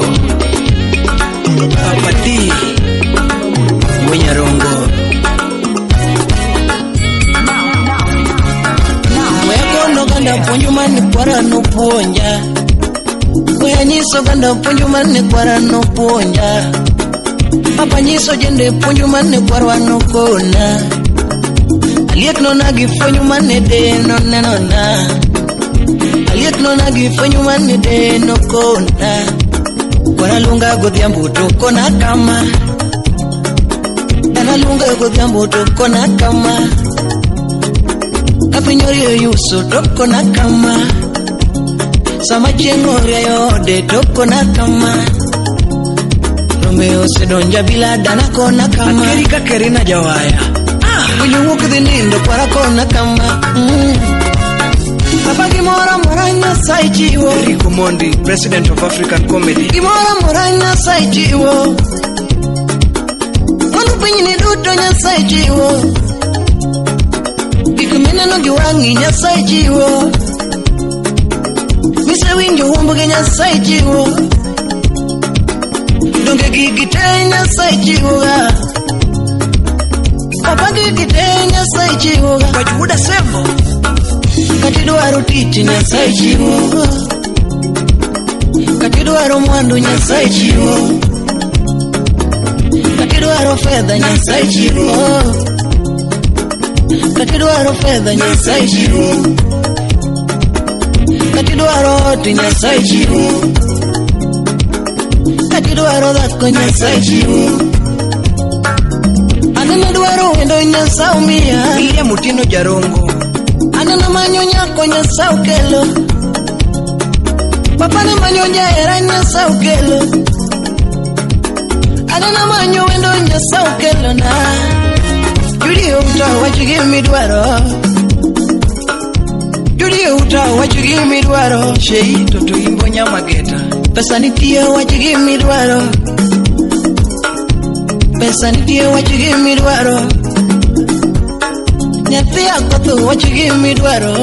Papa D Mwenyarongo Now, now, now, Wekono ganda puonjo mane kwara nopuonja. Weya nyiso ganda puonjo mane kwara nopuonja. Papa nyiso jende puonjo mane kwarwa nokona. Aliek nona gi fwenyo mane de nonenona. Aliek nona gi fwenyo mane de nokona. Kwara luonga godhiambo to kona kama. Dana luonga godhiambo to kona kama. Ka piny orieyo yuso to kona kama. Sama chieng' orieyo ode to kona kama. Rombe osedonja bila dana kona kama. Akeri ka kerina jawaya. Winyo wuok dhi nindo kwara kona kama. Papa gimoro amora Nyasaye chiwo. Rico Mondi, President of African Comedy. Gimoro amora Nyasaye chiwo. Mwandu pinyni duto Nyasaye chiwo. Gik mineno gi wang'i Nyasaye chiwo. Misewinjo humbgi Nyasaye chiwo. Donge gigi te Nyasaye chiwoga. Papa gigi te Nyasaye chiwoga. Wach wuoda Sembo. Kata idwaro tich Nyasaye chiwo. Kata idwaro mwandu Nyasaye chiwo. Kata idwaro fedha Nyasaye chiwo. Kata idwaro fedha Nyasaye chiwo. Kata idwaro ot Nyasaye chiwo. Kata idwaro dhako Nyasaye chiwo. An nadwaro wendo Nyasaye omiya. William Otieno Jarongo. Mamana manyo nyako Nyasaye okelo. Papana manyo jahera Nyasaye okelo. Anena manyo wendo Nyasaye okelo na. Judy uta wach gimidwaro. Judy uta wach gimidwaro. Shei Toto Imbo Nyamageta. Pesa nitie wach gimidwaro. Pesa nitie wach gimidwaro. Nyathi akotho wach gimidwaro.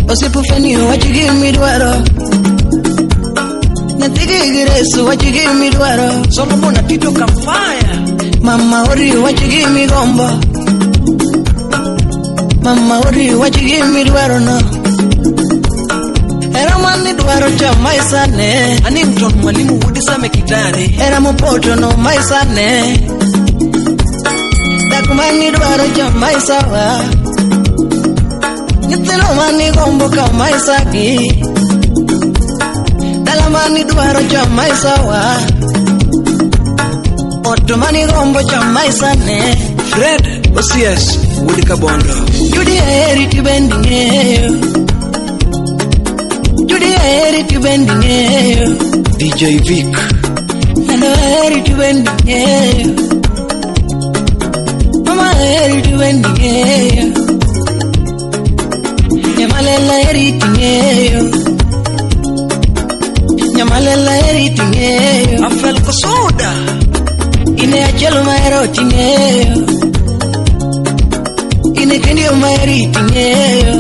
Osipufeni wach gimidwaro. Nyathi gigiresu wach gimidwaro. Solomon Atito Kamfaya. Mama ori wach gimigombo. Mama ori wach gimidwaro no. Era mani dwaro cha maisane. Anington Mwalimu Wudi Same Kitare. Era mopoto no maisane. Dak mani dwaro cha maisawa. Nyithindo mani gombo ka maisagi. Dala mani dwaro cha maisawa. Oto mani gombo cha maisane. Fred Osias Wudi Kabondo. Judy aheri tibendi ng'eyo. Judy aheri tibendi ng'eyo. DJ Vic. Nando aheri tibendi ng'eyo. Mama aheri tibendi ng'eyo. Nyamalela aheri ting'eyo. Nyamalela aheri ting'eyo. Afel Kosoda. Ine achiel mahero ting'eyo. Ine kendi maheri ting'eyo.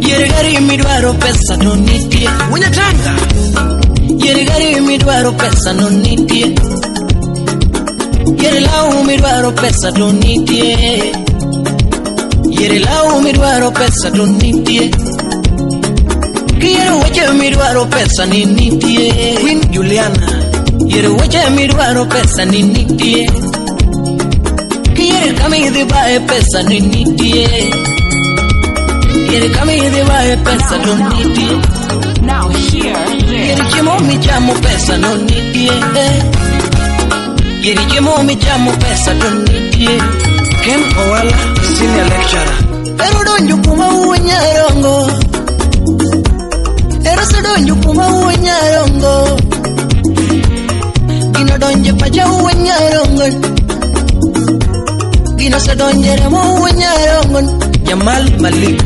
Yier gari midwaro pesa to nitie. Wunyatanga. Yier gari midwaro pesa no nitie. Yier law midwaro pesa to nitie. Yier law midwaro pesa to nitie. Yier weche midwaro pesa ni nitie. Queen Juliana. Yier weche midwaro pesa ni nitie. Yier kama idhi bae pesa ni nitie. Yier kama idhi bae pesa to nitie. Now hear Yier this. chiemo michamo pesa no nitie. Yier chiemo michamo pesa to nitie. Ken Owala Senior Lecturer. Ero donjo kuma wuo nyarongo. Ero osedonjo kuma wuo nyarongo. Gino donjo pacha wuo nyarongo. Gino osedonjo e remo wuo nyarongo. Jamal Malik.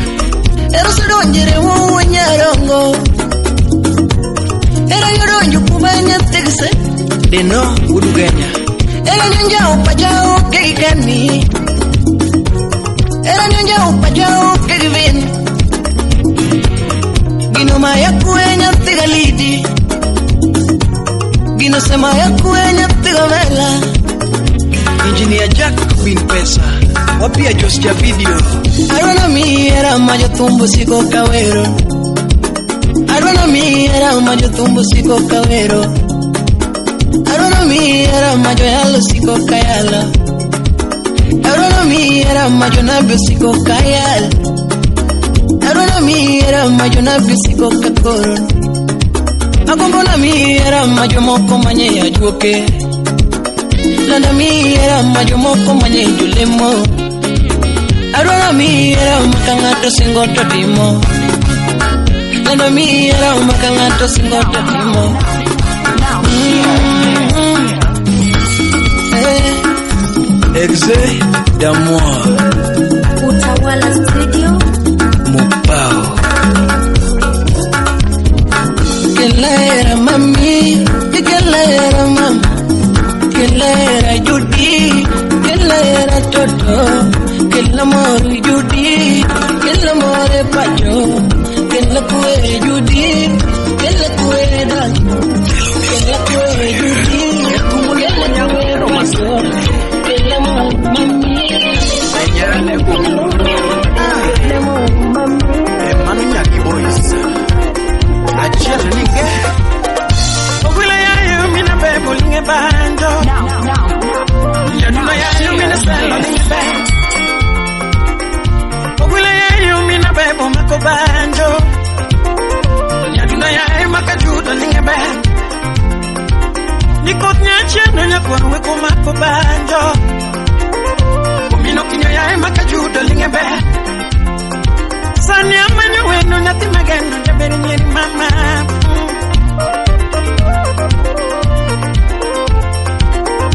Ero osedonjo e remo wuo nyarongo. Ero yodonjo kuma nyathigse. Deno Wudugenya. Ero nyonjao pacha oke gi kani. Ero nyonjao pacha oke gi vin. Gino maya kwe nyathi galidi. Gino semaya kwe nyathi gomela. Engineer Jack Queen Pesa. Wapia Jostia Video. Adwaro miera ma jothumbo siko kawero. Adwaro miera ma jothumbo siko kawero. Adwaro miera ma joyalo siko kayalo. Adwaro miera ma jonabi siko kayal. Adwaro miera ma jonabi siko kakoro. Agombo na miera ma jomoko manye ajuoke. Landa miera ma jomoko manye jolemo. Adwaro miera ma ka ng'ato singo to timo. Landa miera ma ka ng'ato singo to timo. Now hear this. Eh. Exe D'amour. Utawala Studio. Mopao. Kelera mami, kelera mama, kelera Judy, kelera Toto, kela mor Judy, kela more pacho, kela kwe Judy, kela kwe dal, kela kwe Judy, kela kwe pacho, kela mor mami, kela mor mami. Emmanuel Nyaki Boys. Achiel ninge. Ogwile yayo mina bebo linge banjo. Now, now, Yaduna yayo mina selo linge banjo. Ogwile yayo mina bebo mako banjo. Yaduna yayo makajuda linge banjo. Nikot nyachieno nyakwar weko mako banjo. Omino kinyo yayo yae makajudo lingebe. Sani amanyo wendo nyathi mageno jaber nyeri mama.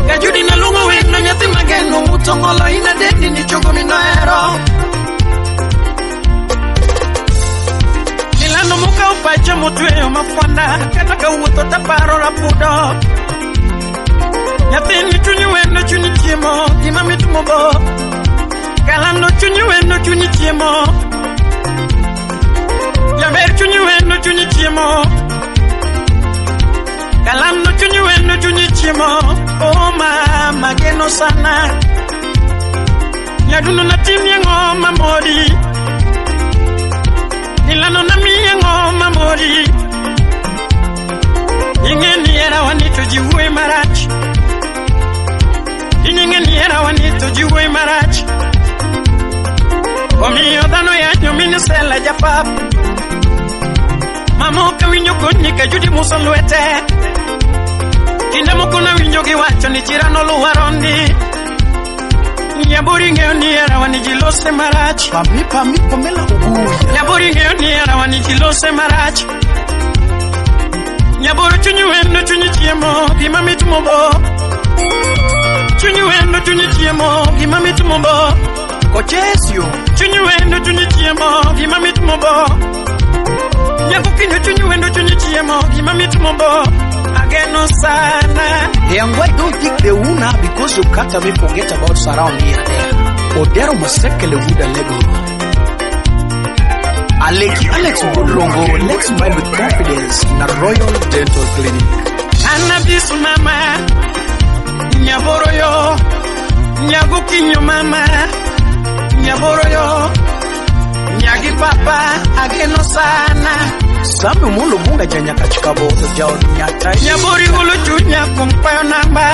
Kajudi naluongo wendo nyathi mageno mutongolo ina dendi ni chogo minohero. Milano mokao pacha motweyo mafwanda kata kawuotho taparo rapudo. Nyathini chunyi wendo chunyi chiemo gima mit mobo. Kalando chunyi wendo chunyi chiemo. Jaber chunyi wendo chunyi chiemo. Kalando chunyi wendo chunyi chiemo. Oh mama geno sana. Nyadundo natimie ng'oma mori. Milano namiye ng'oma mori. Ing'e ni hera wani to ji wuoyo marach. Ing'e ni hera wani to ji wuoyo marach. Omiyo dhano yanyo mine sela japap. Mama ok awinjo konyi ka Judi muso lwete. Kinde moko nawinjo giwacho ni chira noluwa rondi. Nyaburi ng'eyo ni hera wani ji lose marach. Pami pami Pamela Obuya. Nyaburi ng'eyo ni hera wani ji lose marach. Nyaboro chunyi wendo chunyi chiemo gima mit mobo. Chunyi wendo chunyi chiemo gima mit mobo. Kochesio. Chunyi wendo chunyi chiemo gima mit mobo. Nyako kinyo chunyi wendo chunyi chiemo gima mit mobo. Ageno sana. And why don't think the una because you can't me forget about surround here there. Odero Masekele Wuda Lego. Aleki Alex Woodrongo, let's smile with confidence in a Royal Dental Clinic. Anabisu mama, nyaboro yo, nyago kinyo mama, nyaboro yo, nyagi papa, ageno sana. Sami Molo Bunga Janyaka Chikabo, Jao Nyata. Nyabori golo chunya kumpayo namba.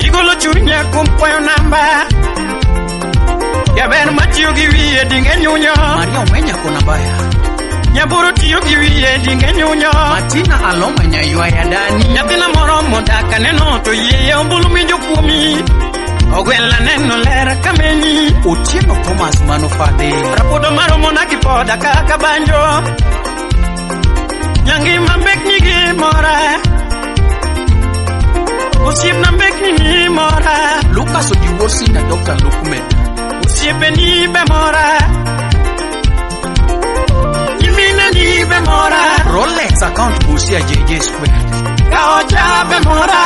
Igolo chunya kumpayo namba. Jaber matiyo gi wiye dinge nyunyo. Maria Omenya kona baya. Nyaboro tiyo gi wiye dinge nyunyo. Martina Aloma nyaywaya dani. Nyathina moro modak aneno to yie ombulu winjo kuomi. Ogwela neno ler kamenyi. Otieno Thomas mano fadhe. Rapudo maromo na gipoda kaka banjo. Nyangima mbekni gi mora. Osiepna mbekni ni mora. Lucas Odiwosi na Dr. Lukman. Osiepeni be mora. Nyimine ni be mora. Rolex account Busia JJ Square. Kaocha be mora.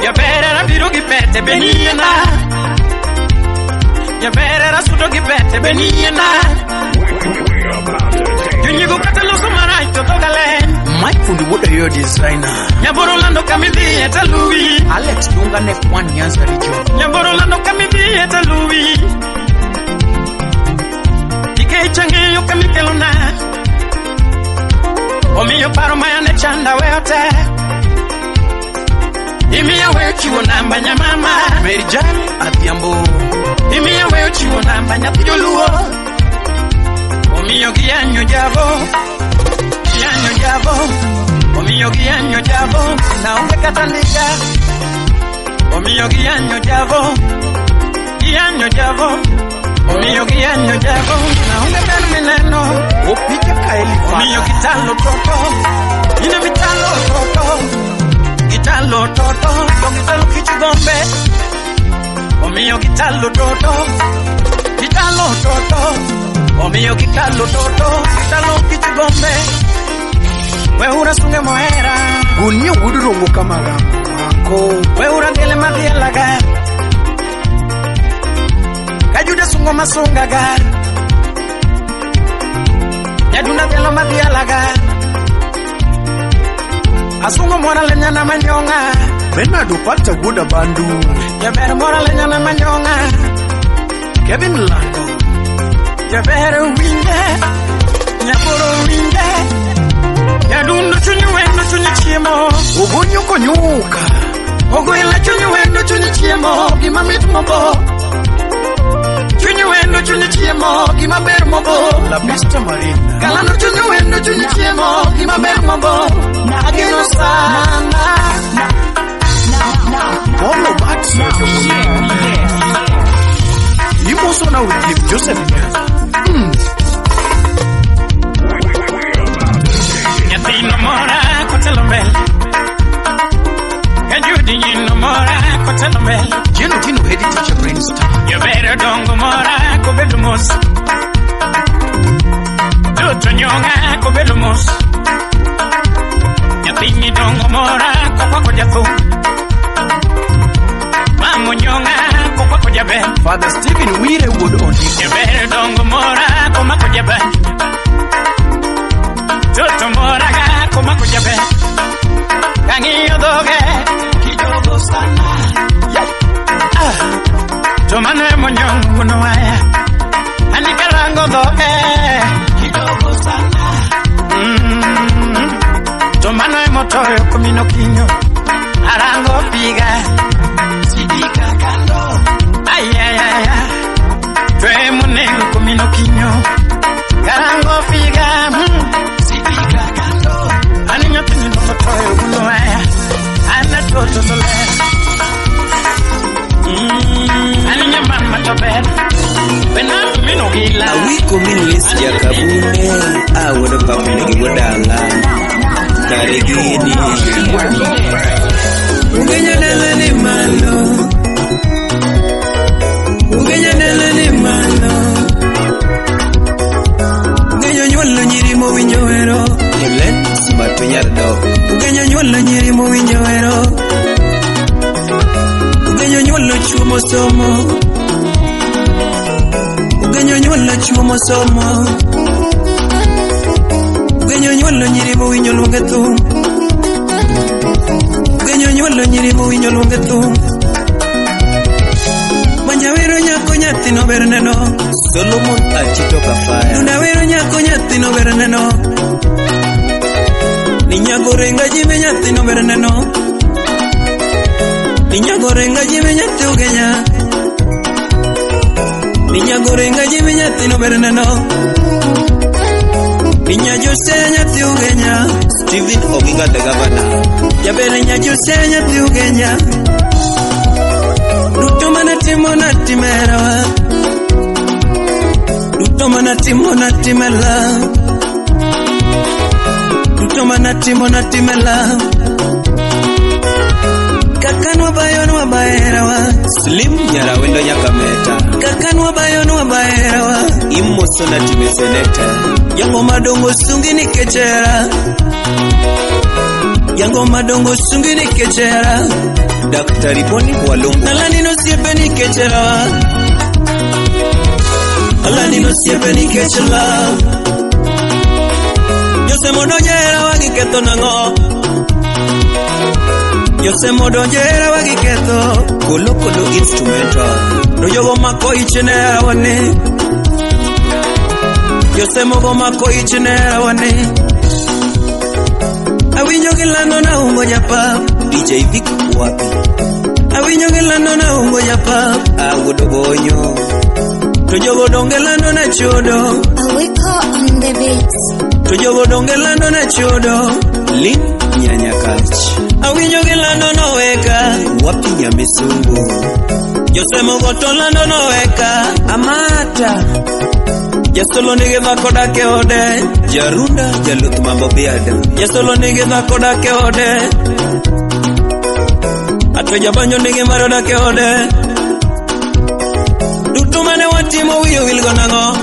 Jaber biro gi pete beniena. Jaber sudo gi pete beniena. Junyigo kata loso marach to dhoga leny. Mike Fundi Wuoda yo designer. Nyaboro lando kamidhiye taluwi. Alex Dunga nek one Nyanza region. Nyaboro lando kamidhiye taluwi. Nikech ang'eyo kamikelona. Omiyo paro mayane chanda weyo te. Imiya weyo chiwo namba nyamama. Mary Jan Adhiambo. Imiya weyo chiwo namba nyathi joluo. Omiyo giyanyo javo. Giyanyo javo. Omiyo giyanyo javo. Naonge kata ndika. Omiyo giyanyo javo. Giyanyo javo. Omiyo giyanyo javo. Naonge ber mineno. Opija Kaeli. Omiyo gitalo toto. Ine mitalo toto. Gitalo toto. To gitalo kichigombe. Omiyo gitalo toto. Gitalo toto. Omiyo gitalo toto. Gitalo kichigombe. Weura sunge mohera. Gunia Wuodrongo kamaga. Anko. Weura ngele madhialaga. Kajuda sungo masungaga. Nyadunda dhialo madhialaga. Asungo mora lenyana manyonga. Bernard Opata Wuoda Bandu. Jaber mora lenyana manyonga. Kevin Lando. Jaber winje. Nyaboro winje. Nyadundo chunyi wendo chunyi chiemo. Ogonyo konyuka. Ogwela chunyi wendo chunyi chiemo gima mit mobo. Chunyi wendo chunyi chiemo gima ber mobo. La Pista Marina. Kalando chunyi wendo chunyi chiemo gima ber mobo. Ageno sana. Polo Batson. telo mbele. Jeno Tino head teacher Brainstar. Jobero dongo mora kobedo mos. Duto nyonga kobedo mos. Nyathini dongo mora kokwako jathum. Mamo nyonga kokwako jaber. Father Stephen Wire wuod Ondiko. Jobero dongo mora komako jaber. Duto mora ga komako jaber. Kang'iyo dhoge kijogo sana. Ah, to mano emonyong' wuon waya. Ani karango dhoge kidogo sana. To mano emotoyo komino kinyo. Arango piga sidika kando. Ay ay ay ay. To emonego komino kinyo. Karango piga sidika kando. Ani nyathini nomotoyo wuon waya. An atoto to ler. Ani nyamama to ber. Benado mino gila. Awiko min Lis Jakabune, awuodo pamene gi wuodala. Kare gini. Ugenya dala ni malo. Ugenya dala ni malo. Ugenya nyuolo nyiri mowinjo hero. Helen Simato nyar dok. Ugenya nyuolo nyiri mowinjo hero. Ugenya nyuolo chuo mosomo. Ugenya nyuolo chuo mosomo. Ugenya nyuolo nyiri mowinjo luonge thum. Ugenya nyuolo nyiri mowinjo luonge thum. Manyawero nyako nyathi no ber neno. Solomon Achito Kafaya. Dunda wero nyako nyathi no ber neno. Ninyago renga jime nyathi no ber neno. Ninyago renga jime nyathi Ugenya. Ninyago renga jime nyathi no ber neno. Ninya Jose nyathi Ugenya. Stephen Oginga the governor. Jabere nya Jose nyathi Ugenya. Duto manatimo natimera. Duto manatimo natimela. Duto manatimo natimela. Kakanwa bayonwa baherawa. Slim Nyarawendo Nyakameta. Kakanwa bayonwa baherawa. Imoso na time seneta. Yango madongo sungi nikechera. Yango madongo sungi nikechera. Daktari Boni Walungu. Nalani no siepe nikechera. Alani no siepe nikechera. Jose modonjera wagiketho nang'o. Jose modonjera wagiketho. Kolo Kolo instrumental. Nojogo mako ichne wane. Jose mogo mako ichne wane. Awinjo gilando na ungo japa. DJ Vic wapi. Awinjo gilando na ungo japa. Awuodo bonyo. To jogo donge lando na chodo. Awiko on the beats. To jogo donge lando na chodo. Lin Nyanyakach. Awinjo gilando noweka. Wapi Nyamisungu. Jose mogo to lando noweka. Amata. Jasolo nigi dhako dak e ode. Jarunda jaluth mambo biada. Jasolo nigi dhako dak e ode. Ato jabanjo nigi maro dak e ode. Duto mane watimo wiyo wilgo nang'o.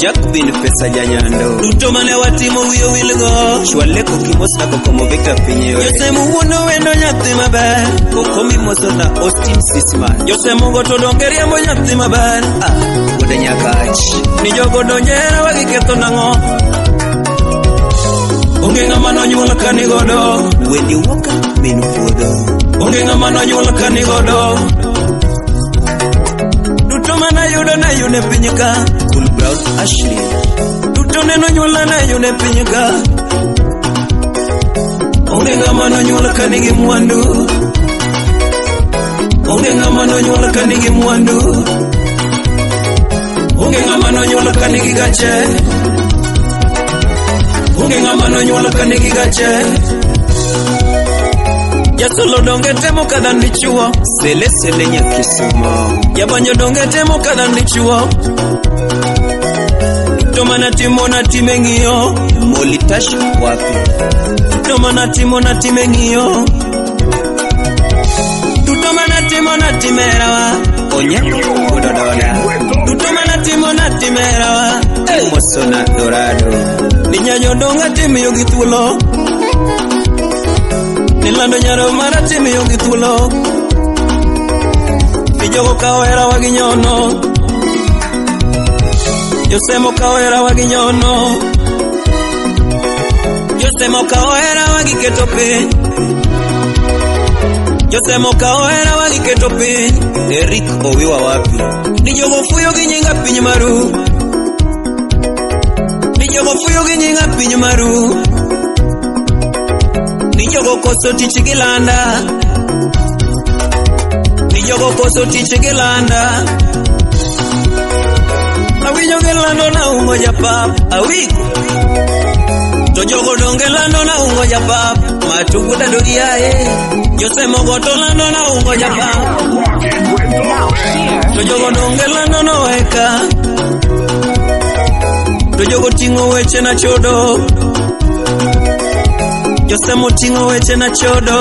Jack bin pesa janyando. Duto mane watimo wiyo wilgo. Chwaleko kimosa kokomo Victor Pinyewe. Jose muwuondo wendo nyathi maber. Kokomi moso na Austin Sisman. Jose mugo to donge riembo nyathi maber. Ah, wuod Nyakach. Ni jogo donjera wagiketho nang'o. Onge ng'ama nonyuol ka nigodo. Wendy Walker min puodho. Onge ng'ama nonyuol ka nigodo. Duto manayudo nayudo e piny ka. Cool Brown Ashley. Duto neno nyuola nayudo e piny ka. Onge ng'ama nonyuol ka nigi mwandu. Onge ng'ama nonyuol ka nigi mwandu. Onge ng'ama nonyuol ka nigi gache. Onge ng'ama nonyuol ka nigi gache. Jasolo donge temo ka dhan dichuo. Sele sele nyakisumo. Jabanjo donge temo ka dhan dichuo. Duto manatimo natime ng'iyo. Molitash wapi. Duto manatimo natime ng'iyo. Duto manatimo natimo natimerawa Onyango wuod Ododa. Duto manatimo natimerawa. Mosona Dorado. Ni nyajodonga timiyo gi thuolo. Ni lando nyaro mara timiyo gi thuolo. Ni jogo kawo herawa gi nyono. Josemo kawo herawa gi nyono. Josemo kawo herawa gi keto piny. Josemo kawo herawa gi keto piny. Eric Owiwa wapi? Ni jogo fuyo gi nyinga piny maru. Ni jogo fuyo gi nyinga piny maru. Ni jogo koso tich gi landa. Ni jogo koso tich gi landa. Awinjo gi lando na ungo japap. Awiko. To jogo donge lando na ungo japap. Matugu dadogi ae. Josemo goto lando na ungo japap. To jogo donge lando no eka. To jogo ting'o weche na chodo. Josemo ting'o weche na chodo.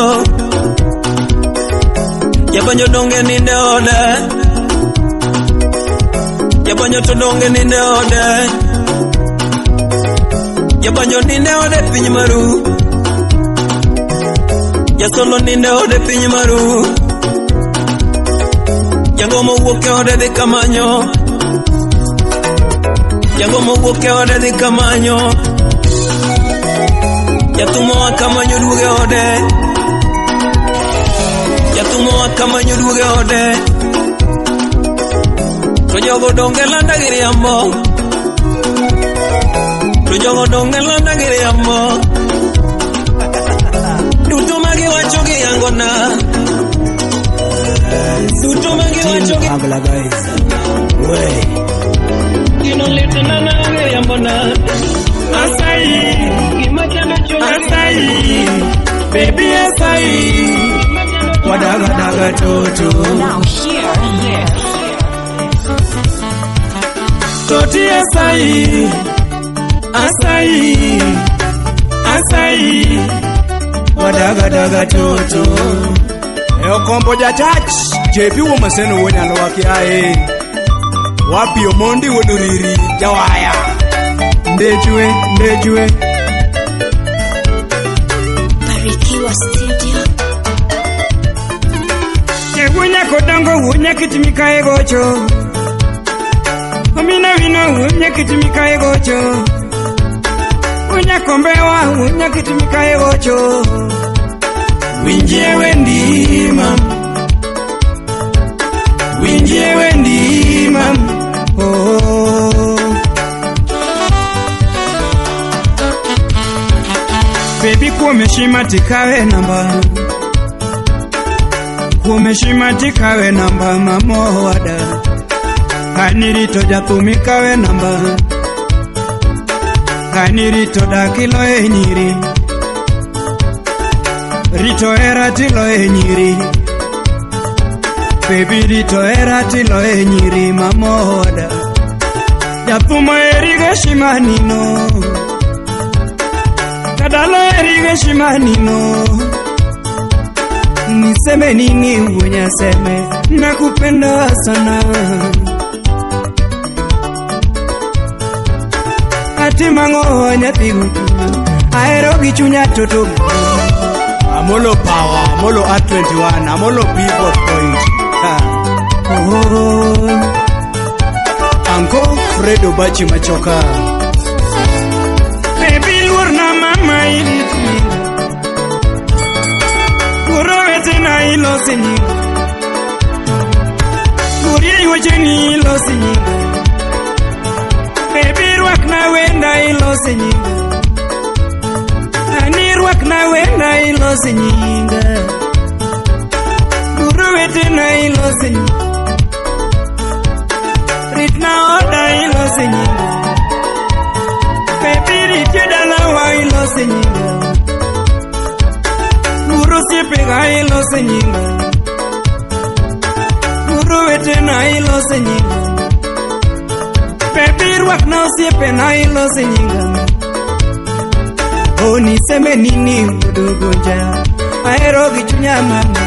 Jabanjo donge ninde ode. Jabanjo to donge ninde ode. Jabanjo ninde ode piny maru. Jasolo ninde ode piny maru. Jangomo wuok e ode dhi kamanyo. Jangomo wuok e ode dhi kamanyo. Jathumo wa kamanyo duogo e ode. Jathumo wa kamanyo duogo e ode. To jogo donge landa gi riambo. To jogo donge landa gi riambo. Duto magiwacho giyangona. Duto magiwacho gi Angla guys. We. Gino litna na giriambona. Asai, asai, baby asai, wadaga daga toto. Now hear this. Toti asai, asai, asai, wadaga daga toto. E okombo jachach. JP wuo Maseno wuo Nyalwa kiae. Wapi Omondi wuod Oriri jawaya. Ndechwe, ndechwe. Barikiwa Studio. Wunya kodongo wunya kitimika egocho. Omina wino wunya kitimika egocho. Wunya kombewa wunya kitimika egocho. Winjie wendi mam. Winjie wendi mam. Oh. Baby kuom heshima tikawe namba. Kuom heshima tikawe namba mamo wada. Kanirito jathum ikawe namba. Kanirito dak iloye nyiri. Rito hera tiloye nyiri. Baby rito hera tiloye nyiri mamo wada. Jathum oheri gi heshima nino. Kadalo oheri gi heshima nino. Niseme nini unyaseme, nakupenda sana. Atimango nyathi guchunya, ahero gi chunya toto. Amolo Power, Amolo R21, Amolo Pivot Point. Ha. Oh. Anko Fredo Bachi Machoka. Baby luorna mama irit nyinga. Luoro wetena ilose nyinga. Luorie wecheni ilose nyinga. Baby rwakna wenda ilose nyinga. Ani rwakna wenda ilose nyinga. Luoro wetena ilose nyinga. Ritna oda ilose nyinga. Baby rit jodalawa ilose nyinga. Luoro osiepega ilose nyinga. Luoro wetena ilose nyinga. Baby rwakna osiepena ilose nyinga. Oh, niseme nini udugunja, ahero gi chunya mama.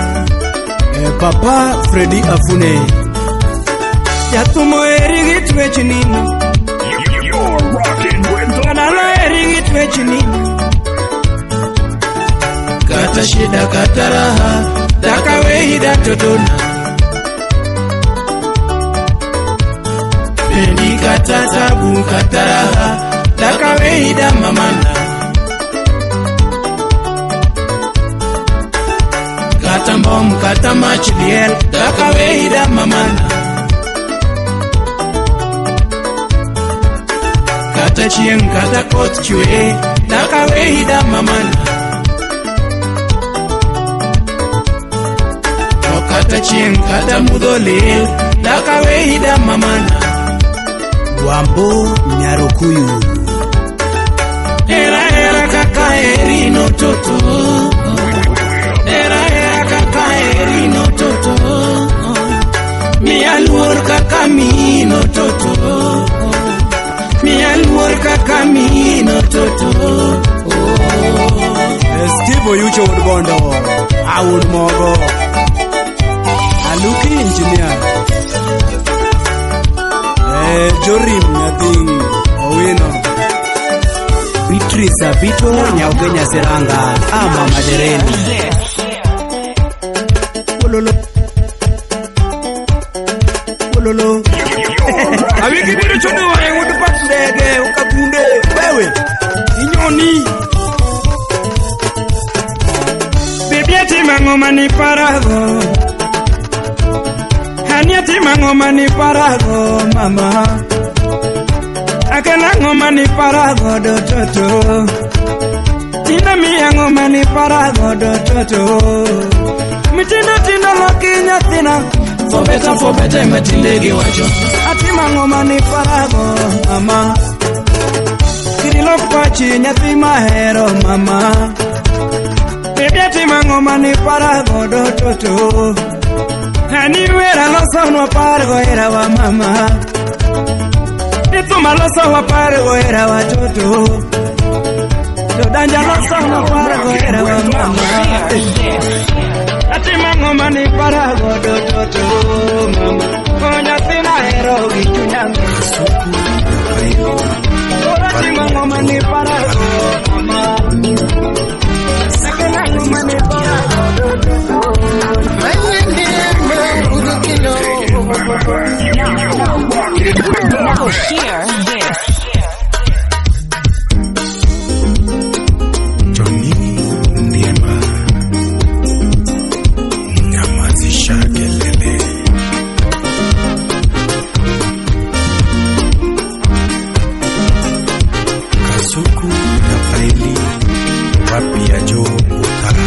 Papa Freddy Afune. Jatumo eri gi twech nino. You're rocking with the Kanalo eri gi twech nino. Kata shida kata raha, daka weida totona. Pendi kata tabu kata raha, daka weida mamana. Kata mbom kata mach liel, daka weida mamana. Kata chieng' kata koth chwe, daka weida mamana. Kata chieng' kata mudho liel, daka weida mamana. Wambo Nyarokuyu. Era era kaka erino toto. Era era kaka erino toto. Miya luor kaka mino toto. Miya luor kaka mino toto. Steve Oyucho wuod Bondo, awuod mogo. Aluki engineer. Jorim Nyathing Owino. Beatrice Abito Nyaugenya Seranga ama Madereni. Ololo. Ololo. Awiki biro chodo e wuod pat ndege okagunde wewe. Inyoni. Bibi atima ng'oma ni parago. Hani atima ng'oma ni parago mama. Akela ng'oma ni parago do toto. Tinda miya ng'oma ni parago do toto. Mitindo tindo loki nyathina. For better matinde giwacho. Atima ng'oma ni parago mama. Kidilok pachi nyathi mahero mama. Bibi atima ng'oma ni parago do toto. Hani wera loso nwa pargo era wa mama. Ithuma loso wa pargo era wa toto. To danja loso nwa pargo era wa mama. Atima ng'oma ni parago do toto mama. O nyathina hero gi chunya. Atima ng'oma ni parago mama. Sakena ng'oma ni parago do toto. Now hear this. Johnny Ndiema. Nyamazisha kelele. Kasuku Rafaeli wapi ya Jo Utara.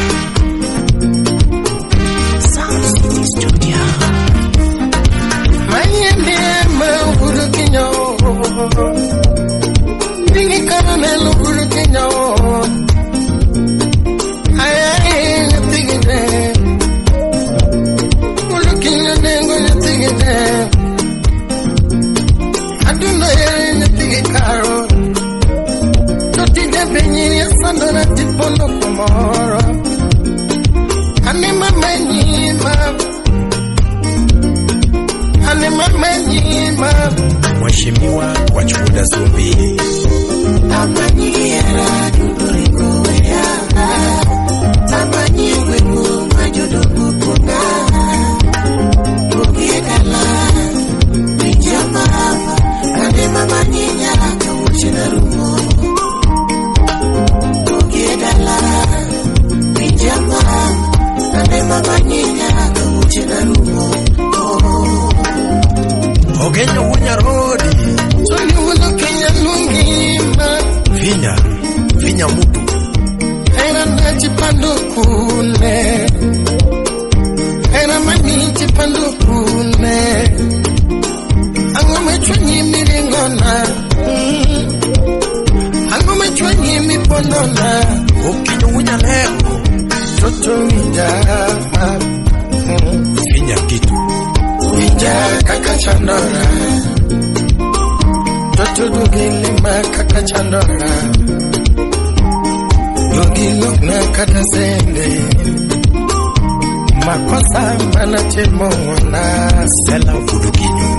Sound City Studio. Mheshimiwa Wachuda Zumbi. Ogenyo Wunyarodi. Vinya, vinya mutu. Era nachipandukune. Era manichipandukune. Angome chwenyi miringona. Angome chwenyi mipondona. Okinyo Wunyaleko. Toto winja. Vinya kitu. Winja kaka chandora. Toto dugilima kaka chandora. Dugilokna kata sende. Makosa manatimo ng'wona. Sela Wudokinyo.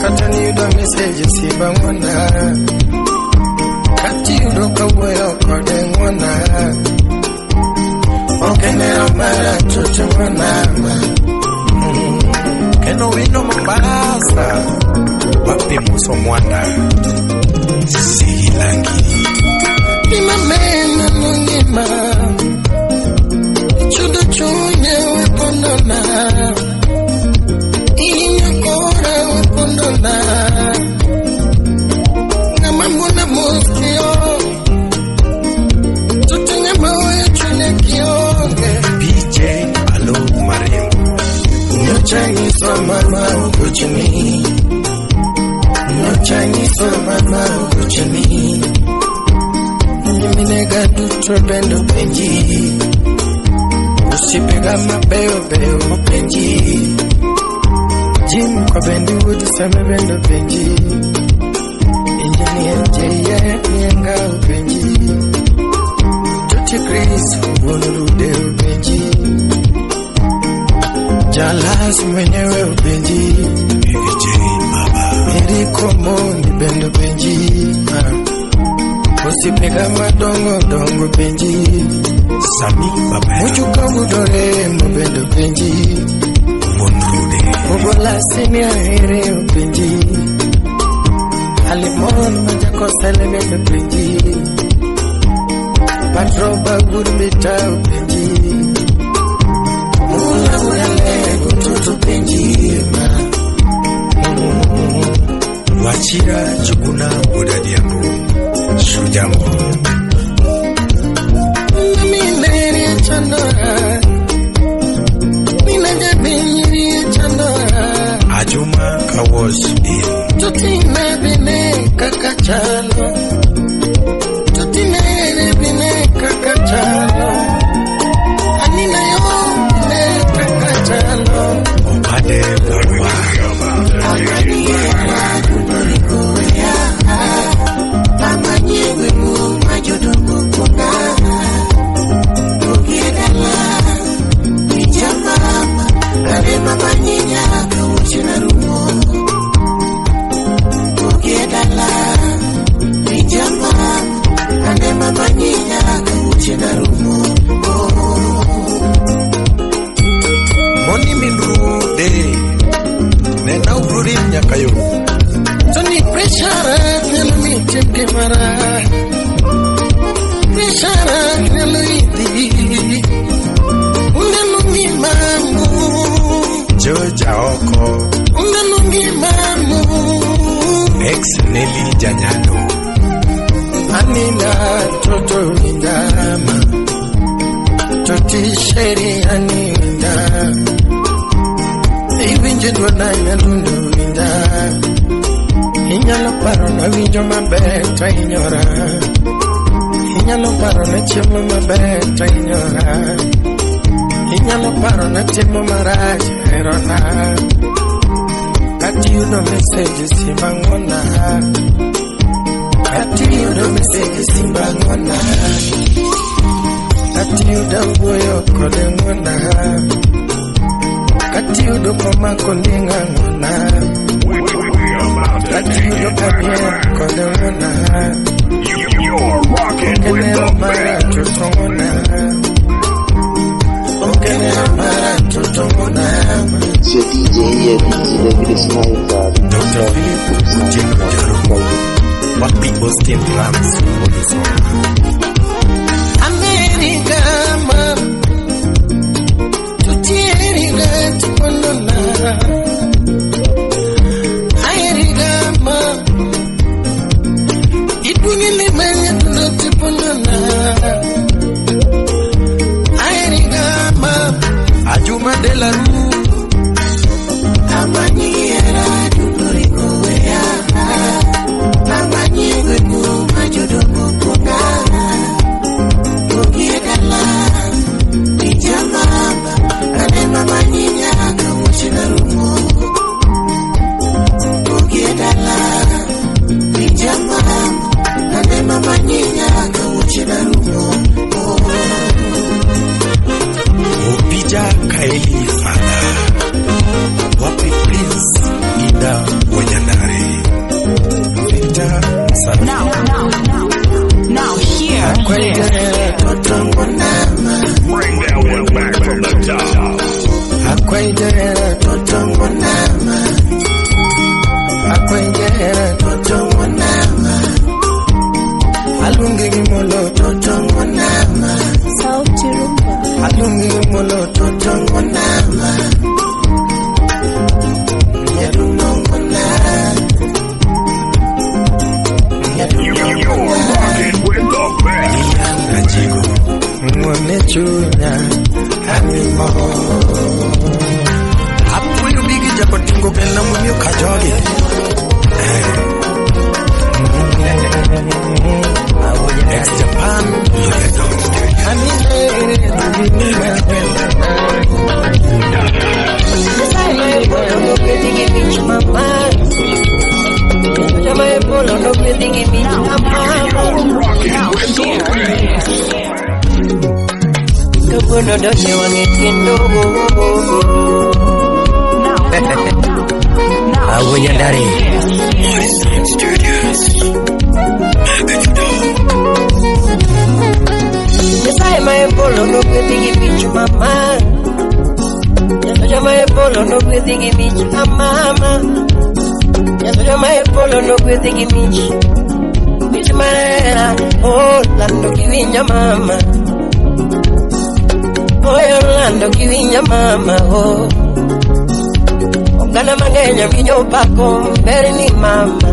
Kata niyudo message siba ng'wona. Kati yudo kawuoyo kode ng'wona. Ok en hera mara chocho ng'wona. Keno wino Mombasa. Wapi Muso Mwanda. Sigilangi. Imamena nongima. Chudo chunye wepondona. Inyakora wepondona. Ngamamuna muskio. Tutinye moyo chune kionge. PJ Alo Marembo. Nochangiso mama ukuchini. Nochangiso mama ukuchini. Niminega duto bendo penji. Usipega mabeo beo penji. Jim kwa bendi wood seme bendo penji. Engineer J.A. Nienga upenji. Tuti Chris Wonurude upenji. Jalas mwenyewe upenji. PJ Baba. Eriko Mondi bendo penji. Usipega madongo dongo penji. Sami Baba. Muchuka mudore mubendo penji. Wonrude. Ogola sini ahere upenji. Alimon majakosele bendo penji. Patroba gurmita upenji. Mula ulale kututu penji. Wachira Chukuna Budadiambo. Shujambo. Minere chandora. Minaja binyiri chandora. Ajuma Kawas in. Tutina bine kakachalo. Tutinere bine kakachalo. Anina yo bine kakachalo. Obade Barua. Moni Minrude. Nena ubruri nyakayo. Tony pressure nyalo mitim gimara. Pressure nyalo idhi. Uneno ngimamu. Joja oko. Uneno ngimamu. Ex Nelly Janyado. Anina toto indama. Toti sheri ani inda. Iwinjo dwona nyalundo inda. Inyalo paro na winjo maber to inyora. Inyalo paro na chiemo maber to inyora. Inyalo paro na timo marach herona. Kati yudo message simba ng'wona. Kati yudo message simba ng'wona. Kati yudo wuoyo kode ng'wona. Kati yudo komako ndinga ng'wona. Kati yudo kamiel kode ng'wona. You're rocking with Okenero the mara best. toto ng'wona. Okenero mara toto ng'wona. It's your DJ here, DJ David Sniper. Dr. Philip Otieno Jarumo. Wapi Austin Rams Odusoma. America ma. Tutieriga tipondona. Aeriga ma. Idungile manya tundo tipondona. Aeriga ma. Ajuma de la Rue. Amanyiera dundurigowea. Amanyigwe mu majodogo kuna. Ogiedala. Alungi molo toto ngonama. Nyadundo ngona. You're rocking with the best. Najigo Mwamechunya Animo Apuyo bigi japatungo kena mumio kajogi. Ex Japan You're rocking with the best. Awunyandari Morrison Studios. Nyasaye maepolo nogwedhi gi mich mama. Nyasaye maepolo nogwedhi gi mich amama. Nyasaye maepolo nogwedhi gi mich. Mich marera, oh lando kiwinja mama. Oh lando kiwinja mama oh. Oganda mang'eny winjo pako berni mama.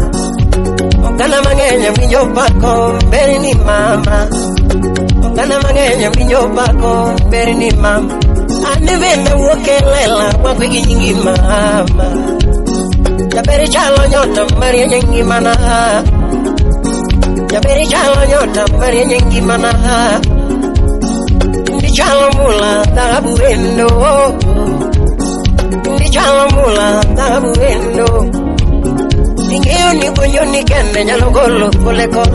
Oganda mang'eny winjo pako berni mama. Oganda mang'eny winjo pako berni mama. An bende wuok e lela wakwe gi nyingi mama. Jaber chalo nyota marieny e ngimana. Jaber chalo nyota marieny e ngimana. Ndi chalo mula dhahabu endo. Ndi chalo mula dhahabu endo. Ing'eyo ni puonjo ni kende nyalo golo thuol e kor.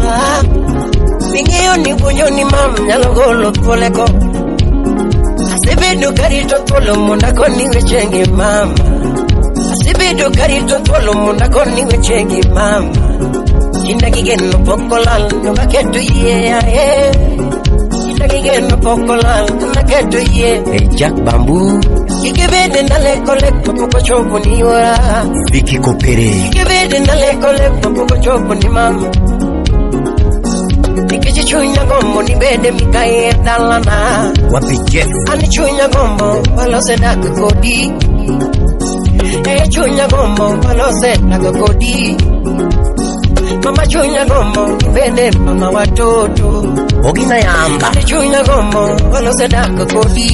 Ing'eyo ni puonjo ni mam nyalo golo thuol e kor. Asebedo karito thuolo mondo akoni wechegi mama. Asebedo karito thuolo mondo akoni wechegi mama. Kinda gi geno pok olal to aketo yie ae. Kinda gi geno pok olal to aketo yie. Hey Jack Bambu Kik ibed ndaleko lek kapok ochopo ni yuora. Vicky Kopere Kik ibed ndaleko lek kapok ochopo ni mama. Nikech chunya gombo ni bede mikayi e dalana. Wapi Jeff An chunya gombo walose dak kodi. E chunya gombo walose dak kodi. Mama chunya gombo ni bede mama watoto. Ogina Yamba An chunya gombo walose dak kodi.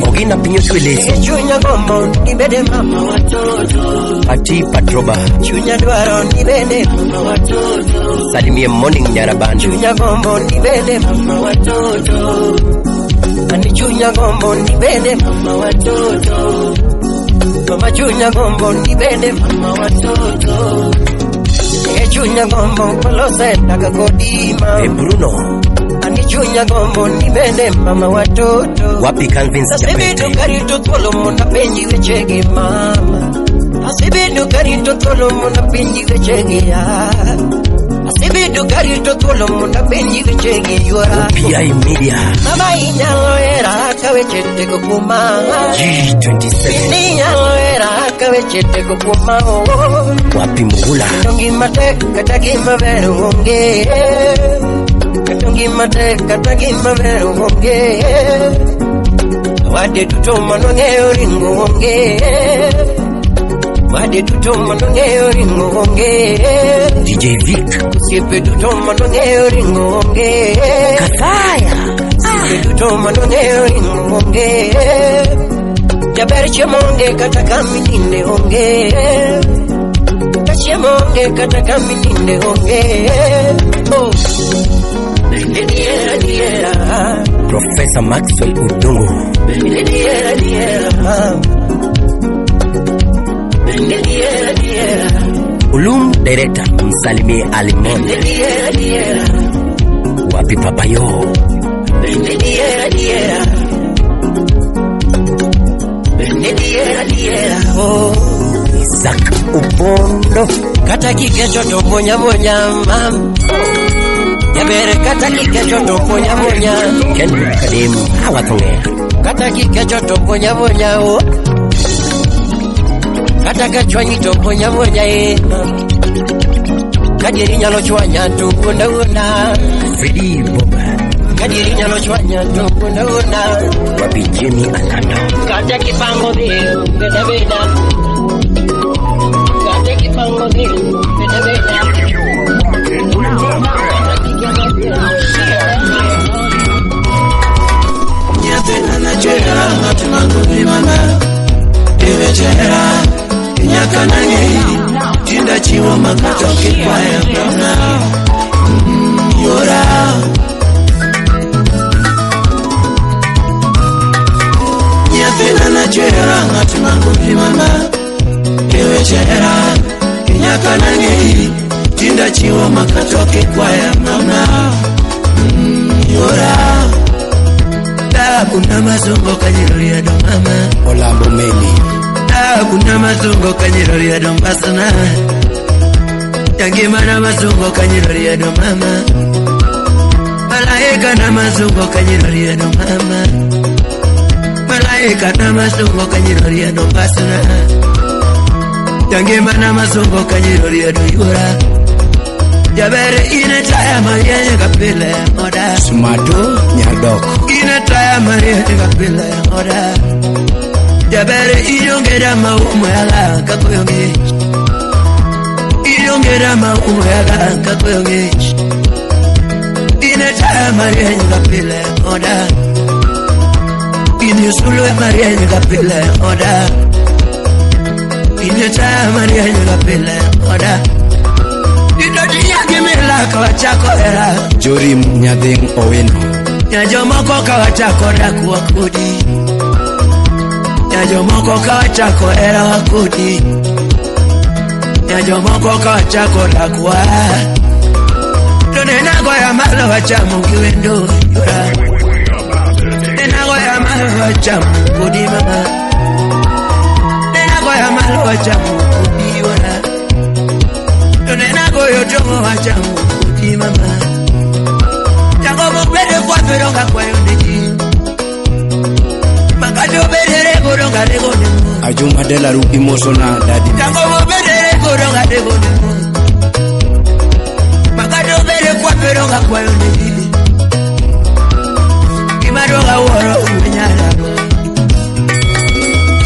Ogina Pinyo Sweleso E chunya gombo ni bede mama watoto. Pati Patroba Chunya dwaro ni bede mama watoto. Salimie Morning Nyarabandu Chunya gombo ni bede mama watoto. Ani chunya gombo ni bede mama watoto. Mama chunya gombo ni bede mama watoto. E chunya gombo kolose daga kodi E mama. Bruno Ani chunya gombo ni bede mama watoto. Wapi Calvin Asebedo Japete karito thuolo mondo apenji wechegi mama. Asebedo karito thuolo mondo apenji wechegi ya. Asebedo karito thuolo mondo apenji wechegi yuora. PI Media Mama inyalo hera ka weche tego kuoma. G27 Inyalo hera ka weche tego kuoma. Oh. Wapi Mugula Kato ngima tek kata gima ber onge. Kato ngima tek kata gima ber onge. Wade duto manong'eyo ringo onge. Wade duto manong'eyo ringo onge. DJ Vic Osiepe duto manong'eyo ringo onge. Kathaya Osiepe duto manong'eyo ringo onge. Jaber chiemo onge kata kamininde onge. Ka chiemo onge kata kamininde onge. Oh. Bende diera diera. Professor Maxwell Udongo Bende diera diera mama. Bende diera diera. Ulum Director msalimie Alimon Bende diera diera. Wapi Papayo Bende diera diera. Bende diera diera. Oh. Isaac Upondo Kata kikecho to bonya bonya mam. Jaber kata kikecho to bonya bonya. Ken Kadem Hawatonge Kata kikecho to bonya bonya o. Kata kachwanyi to bonya bonya e. Kadieri nyalo chwanya to wuonda wuonda. Fredi Boba Kadieri nyalo chwanya to wuonda wuonda. Wapi Jimmy Alano. Kata kipango dhi, beda beda. Kata kipango dhi, beda beda. Nyathina nachera ng'at makoni mama Iwechera nyaka nang'eyi Tinda chiwo makata kikwaya mama Yora Nyathina nachera ng'at makoni mama Iwechera nyaka nang'eyi Tinda chiwo makata kikwaya mama Yora Kuna mazungo kanyiroria do mama Olambo meli. Kuna mazungo kanyiroria do mbasana. Yangima na mazungo kanyiroria do mama. Malaika na mazungo kanyiroria do mama. Malaika na mazungo kanyiroria do mbasana. Yangima na mazungo kanyiroria do yura. Jabere ine taya marienye kapile oda. Sumado nyadok. Ine taya marienye kapile oda. Jabere inyongera maumo yaga kakoyonge. Inyongera maumo yaga kakoyonge. Ine taya marienye kapile oda. Ine sulu marienye kapile oda. Ine taya marienye kapile oda. Jorim Nyadhing Owino. Nyajomoko kawachako dakuwa kodi. Nyajomoko kawachako era wakodi. Nyajomoko kawachako dakuwa. Tonenago ya malo wachamu kiwendo yura. Nenago ya malo wachamu kodi mama. Nenago ya malo wachamu kodi yura. Tonenago yotomo wachamu kodi mama. Jagomo bere kwa peronga kwa yondeji. Makato bere goronga rego nemo. Ajuma Dela Rubi Mosona Dadi. Jagomo bere goronga rego nemo. Makato bere kwa peronga kwa yondeji. Kimaroga woro unyara.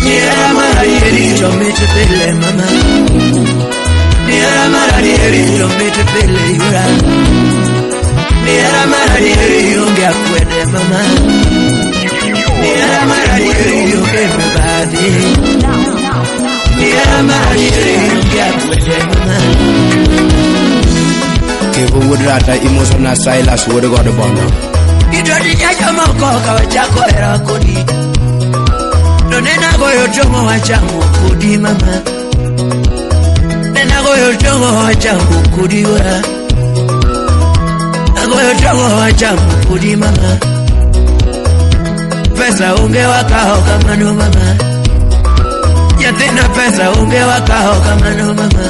Niera mararieri chomete pele mama. Niera mararieri chomete pele yura. Niera mararieri onge akwede mama. Niera mararieri onge mebadi. Niera mararieri onge akwede mama. Kevo wudrata imosona Silas wuod God Bondo. Idodi nyajomoko kawachako era kodi. Tonenago yotomo wachamu kodi mama. Nenago yotomo wachamu kodi ora. Nago yotomo wachamu kodi mama. Pesa unge wakao kama no mama. Yathina pesa unge wakao kama no mama.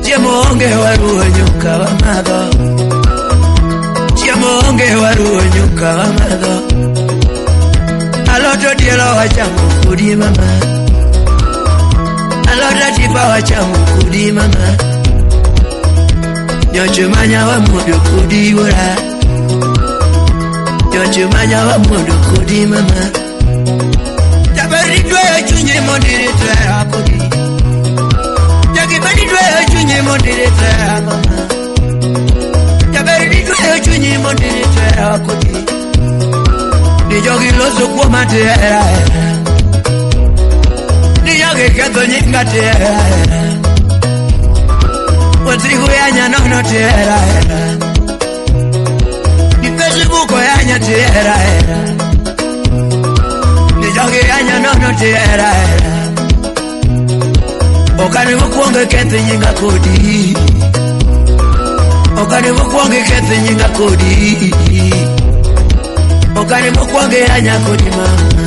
Chiemo onge waruo nyuka wa madho. Chiemo onge waruo nyuka wa madho. Aloto dielo wachamu kodi mama. Alota tipa wachamu kodi mama. Nyocho manya wa mudo kodi wora. Nyocho manya wa mudo kodi mama. Jabari dwe chunye mondire twa kodi. Jagibari dwe chunye mondire twa mama. Jabari dwe chunye mondire twa kodi. Nijogi loso kuoma tera. Nijogi ketho nyinga tera. Wasigu yanya nono tera. Ni Facebook yanya tera. Nijogi yanya nono tera. Okane mokwongo ketho nyinga kodi. Okane mokwongo ketho nyinga kodi. Okane mokwongo yanya kodi mama.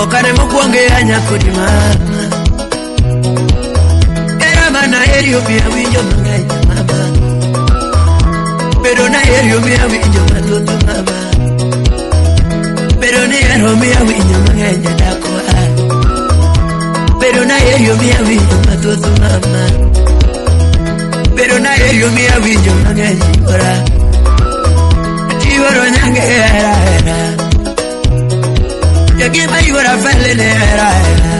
Okane mokwongo yanya kodi mama. Era mana erio mia winjo mang'eny mama. Bedo na erio mia winjo mathoth mama. Bedo ni ero mia winjo mang'eny dhako a. Bedo na erio mia winjo mathoth mama. Bedo na erio mia winjo mang'eny ora. Tiwaro nyange Rafael ne hera hera.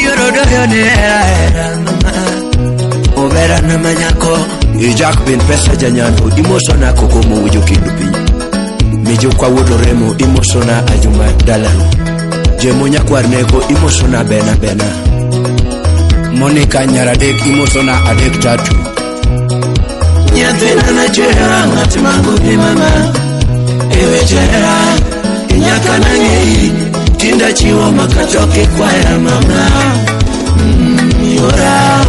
Yoro doyo ne hera hera mama. Obera na manyako. Jack bin pesa janyando imosona kokomo wujo kindu piny. Mijukwa wuod Oremo imosona Ajuma dalano. Jemo nyakwar neko imosona bena bena. Monica Nyaradek imosona adek tatu. Nyathina na chera ng'at magobi mama. Ewe chera nyaka nang'eyi tinda chiwo makatoke kwaya mama. Yora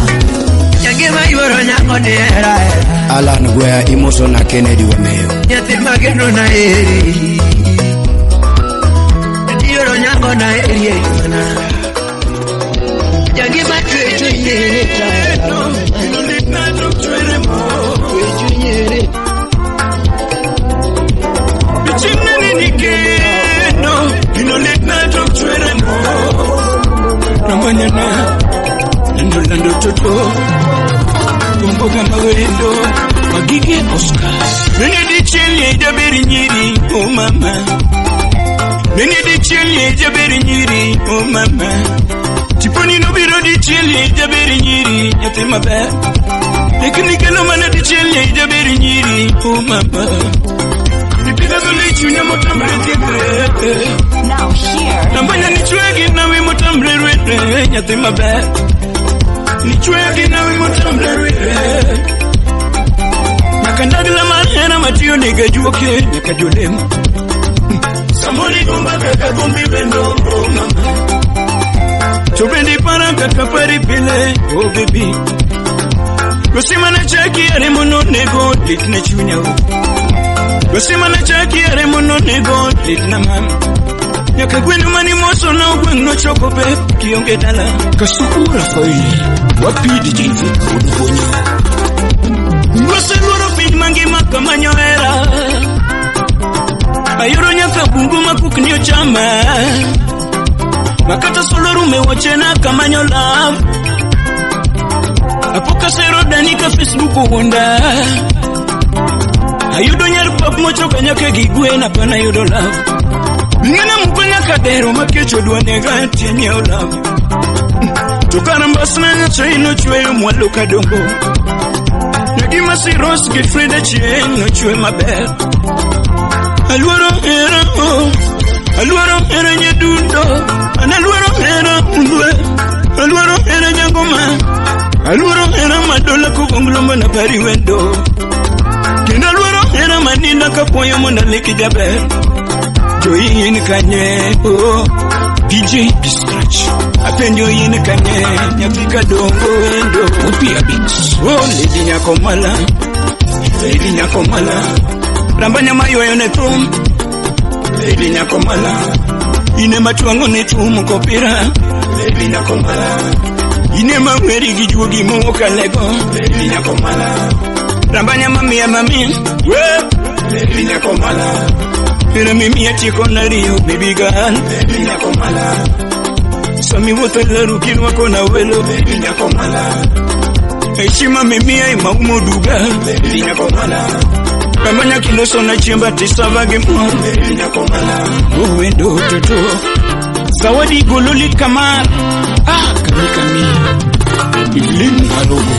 nyangima yuoro nyako ni hera hera. Alan Gwea imosona Kennedy Wameyo. Nyathi mageno na eri. Yuoro nyako na eri mana. Nyangima chwe chwe no no chwere mo. Ramanyana, lando lando toto, kumbuka mawendo, magige Oscar. Nene di chili jaberi nyiri, oh mama. Nene di chili jaberi nyiri, oh mama. Tiponi no biro di chili jaberi nyiri, nyathi maber. Lakini kelo mana di chili jaberi nyiri, oh mama. Nipita gole chunya motambre tibre. Now here. Nambanya nichwegi nawe motambre rwere nyathi maber. Nichwegi nawe motambre rwere. Nyaka ndagla mahera matiyo nega juoke nyaka jolemo. Samoni gomba kaka gombi bendo oh mama. To bendi para kaka pari pile oh baby. Gosima na chaki are mono nego lit ne chunya o. Gosima na chaki are mono nego lit na mama. Nyaka gweno mani moso na ogweng' nochoko pep kionge dala. Kasuku Rafael wapi DJ Vic Odubonyo. Waseluoro piny mangima kamanyo hera. Ayoro nyaka bungu makukni ochama. Makata solo rume wachena kamanyo love. Apoka sero dani ka Facebook owuonda. Ayudo nyar pap mochoka nyaka gi gwen apana yudo love. Ng'ana muko nyaka dero makecho dwa nega tie nyiewo love. To kara mbasna nyachae nochweyo mwalo kadongo. Nyagima si Rose gi Frida chieng' nochwe maber. Aluoro hera oh, aluoro hera nyadundo. An aluoro hera undwe. Aluoro hera nyangoma. Aluoro hera madola kogonglo mana pari wendo. Kendo aluoro hera maninda kapuoyo mondo aleki jaber. Join kanye oh, DJ Scratch. Apenjo in kanye nyathi kadongo wendo. Wapi Abix. Oh lady nyako mala. Lady nyako mala. Rambanya maywayo ne thum. Lady nyako mala. Ine matwang'o ne thum kopira. Lady nyako mala. Ine maweri gi juogi mokalego. Lady nyako mala. Rambanya mamiya mami. We Lady nyako mala. Ina mimi atieko nariyo baby girl. Baby nyako mala. Sami wuotho leru kirwako na welo. Baby nyako mala. Heshima mimi ai maumo duga. Baby nyako mala. Rambanya kiloso na chiemba tisava gi mor. Baby nyako mala. Owendo toto. Zawadi gololi kamar. Ah kami kami. Evelyn Malogo.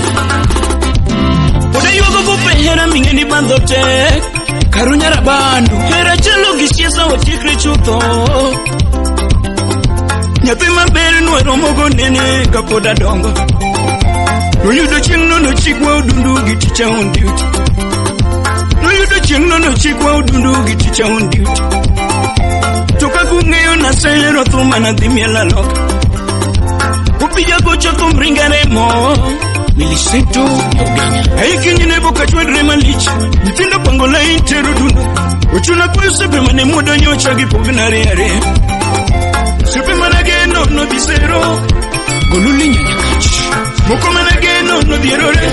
Oda yuogo gope hera ming'eni bandho tek. Karunya Rabandu. Hera chalo gi siasa watiekre chutho. Nyathi maber nwaromogo nene kapod adongo. Noyudo chieng' no nochikwa odundu gi teacher on duty. Noyudo chieng' no nochikwa odundu gi teacher on duty. To kaka ung'eyo nasehero thum manadhi miel aloka. Opija gocho thum ringa remo. Miliseto Ugenya. Ai kinyne boka chwedre malich. Nyithindo pango lain tero dundo. Ochuna kwayo sepe mane muodo nyocha gi pogna ariyo. Sepe manageno nodhi sero. Goluli Nyanyakach. Moko manageno nodhierore.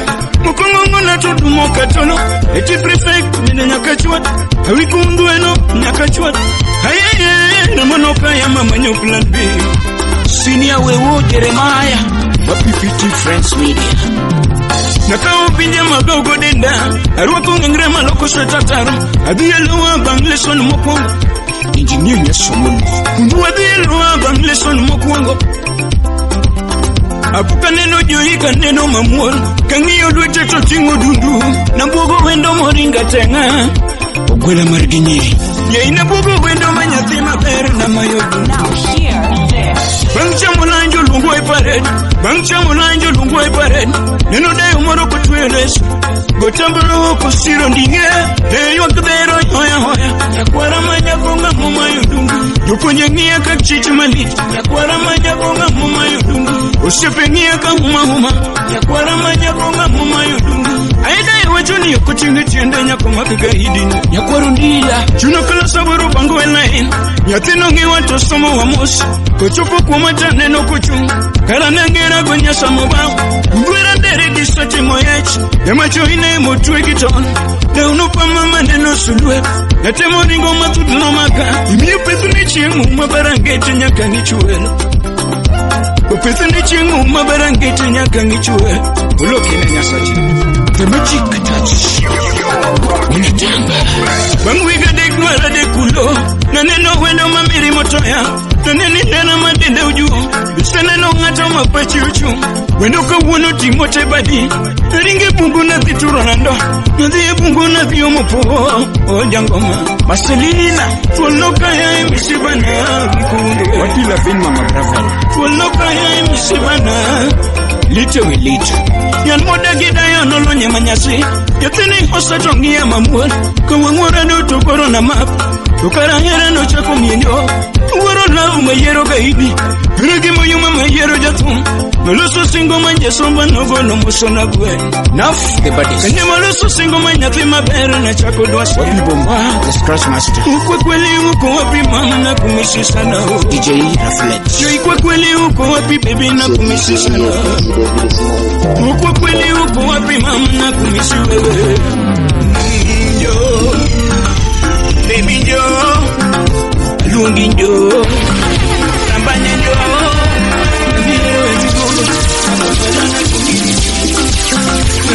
Moko ng'ong'ona to dumo katono. Eti prefect nene nyaka chwat. Awi kundweno nyaka chwat. Ayeye namono kaya mamanyo plan B. Senior Wewo Jeremiah. Wapi PT Friends Media. Nakawo pinje magogo denda. Arwako ng'engre maloko sweta taro. Adhi e lowa bang' lesson mokwongo. Engineer Nyasomolo. Wadhi bang' lesson mokwongo. Apuka neno joyi ka neno mamuol. Kang'iyo lwete to ting'o dundu. Nabuogo wendo moringa teng'a. Ogwela mar gi nyiri. Yei nabuogo wendo ma nyathi maber na mayo dundu. Now hear this. Bang' chamo lanjo luongo e parade. Bang' chamo lanjo luongo e parade. Neno dayo moro kotweyo leso. Gotambro kosiro nding'e. Ne ywak dhero hoya hoya. Nyakwara ma nyako ng'amo mayo dundu. Jopuonje ng'iya ka chich malich. Nyakwara ma nyako ng'amo mayo dundu. Osiepe ng'iya ka huma huma. Nyakwara ma nyako ng'amo mayo dundu. Aida iwacho ni ok oting'o tiende nyako mag gaidi no. Nyakwaro ndila. Chuno kala saboro bango e line. Nyathino ng'iwa to somo wa mos. Kochopo kuoma taneno kochung'. Kara nang'era go nyasa mobao. Ndwera ndere gi soti moyech. Emacho ine motwe gi ton. Lewno pa mama neno sulwe. Natemo ringo matut nomaka. Imiyo peth ni chiemo mabarangete nyaka ng'ichwel. Opeth ni chiemo mabarangete nyaka ng'ichwel. Olokine Nyasache. The magic touch. Unatamba. Bang' wiga adek nwar adek kulo. Naneno wendo mamiri motoya. Taneni nena madende ojuo. Iseneno ng'ato ma pache ochung'. Wendo kawuono ting'o te badi. Ringe bungu nadhi turo nando. Nadhi e bungu nadhi omo po. O jangoma. Marcelina. Thuolo kaya e misibana gikundo. Watila bin mama Bravel. Thuolo kaya e misibana. Lite we lite. Yan modagi dayo nolonye manyasi. Nyathini oseto ng'iya mamuol. Kawang'ora duto koro na map. To kara hera nochako mienyo. Wuoro law mayiero gaidi. Biro gi moyuma mayiero jathum. Noloso singo ma jasomba nogolo mosona gwen. Naf the baddies. Kane maloso singo ma nyathi maber nachako dwasi. Wapi bomba the scratch master. Ukwe kweli uko wapi mama na kumisi sana. DJ Raflet. Yo ikwe kweli uko wapi baby na kumisi DJ sana. here, DJ David Sniper. Uko kweli uko wapi mama na kumisi wewe. Yo, baby yo, lungi yo, rambanya yo, miro ezigo, nakomalana kungini,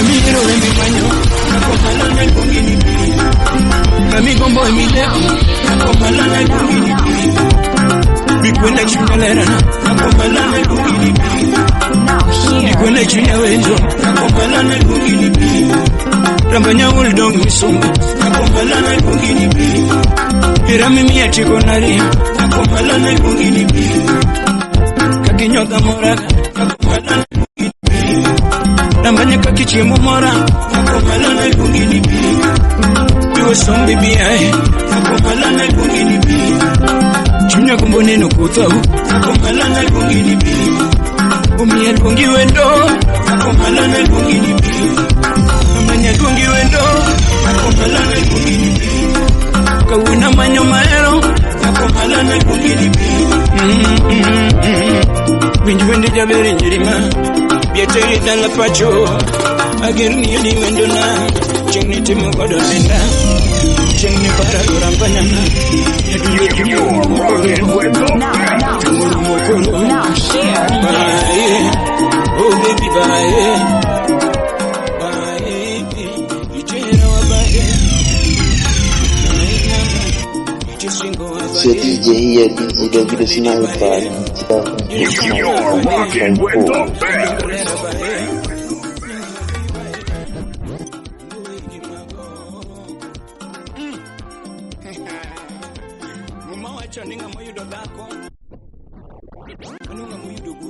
miro emimanyo, nakomalana kungini, kamigombo emileo, nakomalana kungini, bikwenda chukalerana, nakomalana kungini. Now hear Kwene chunya wenjo, nakomalana kungini bi. Rambanya uldong misumba, nakomalana kungini bi. Irami mia tiko nari, nakomalana kungini bi. Kakinyodha mora, nakomalana kungini bi. Rambanya kakichiemo mora, nakomalana kungini bi. Iwe sombi bi ai, nakomalana kungini bi. Chunya kumbo neno kuthau, nakomalana kungini bi. Umia luongi wendo, nakomalana luongi bi. Amanya luongi wendo, nakomalana luongi bi. Kawuna manyo mahero, nakomalana luongi bi. Winj wende jaber nyirima, bieteri dala pacho. Ager ni ni wendo na, chieng' ni timo godo nenda. Chieng' ni para gorambanyana, now, mokoro. now hear this. Bye, oh baby bye, bye, ichera wa bye, bye mama, ichisingo wa It's your bye. DJ here, DJ David Sniper. You're rocking with the best. Muma wacho ni ng'ama oyudo dhako, mano ng'ama oyudo gweth.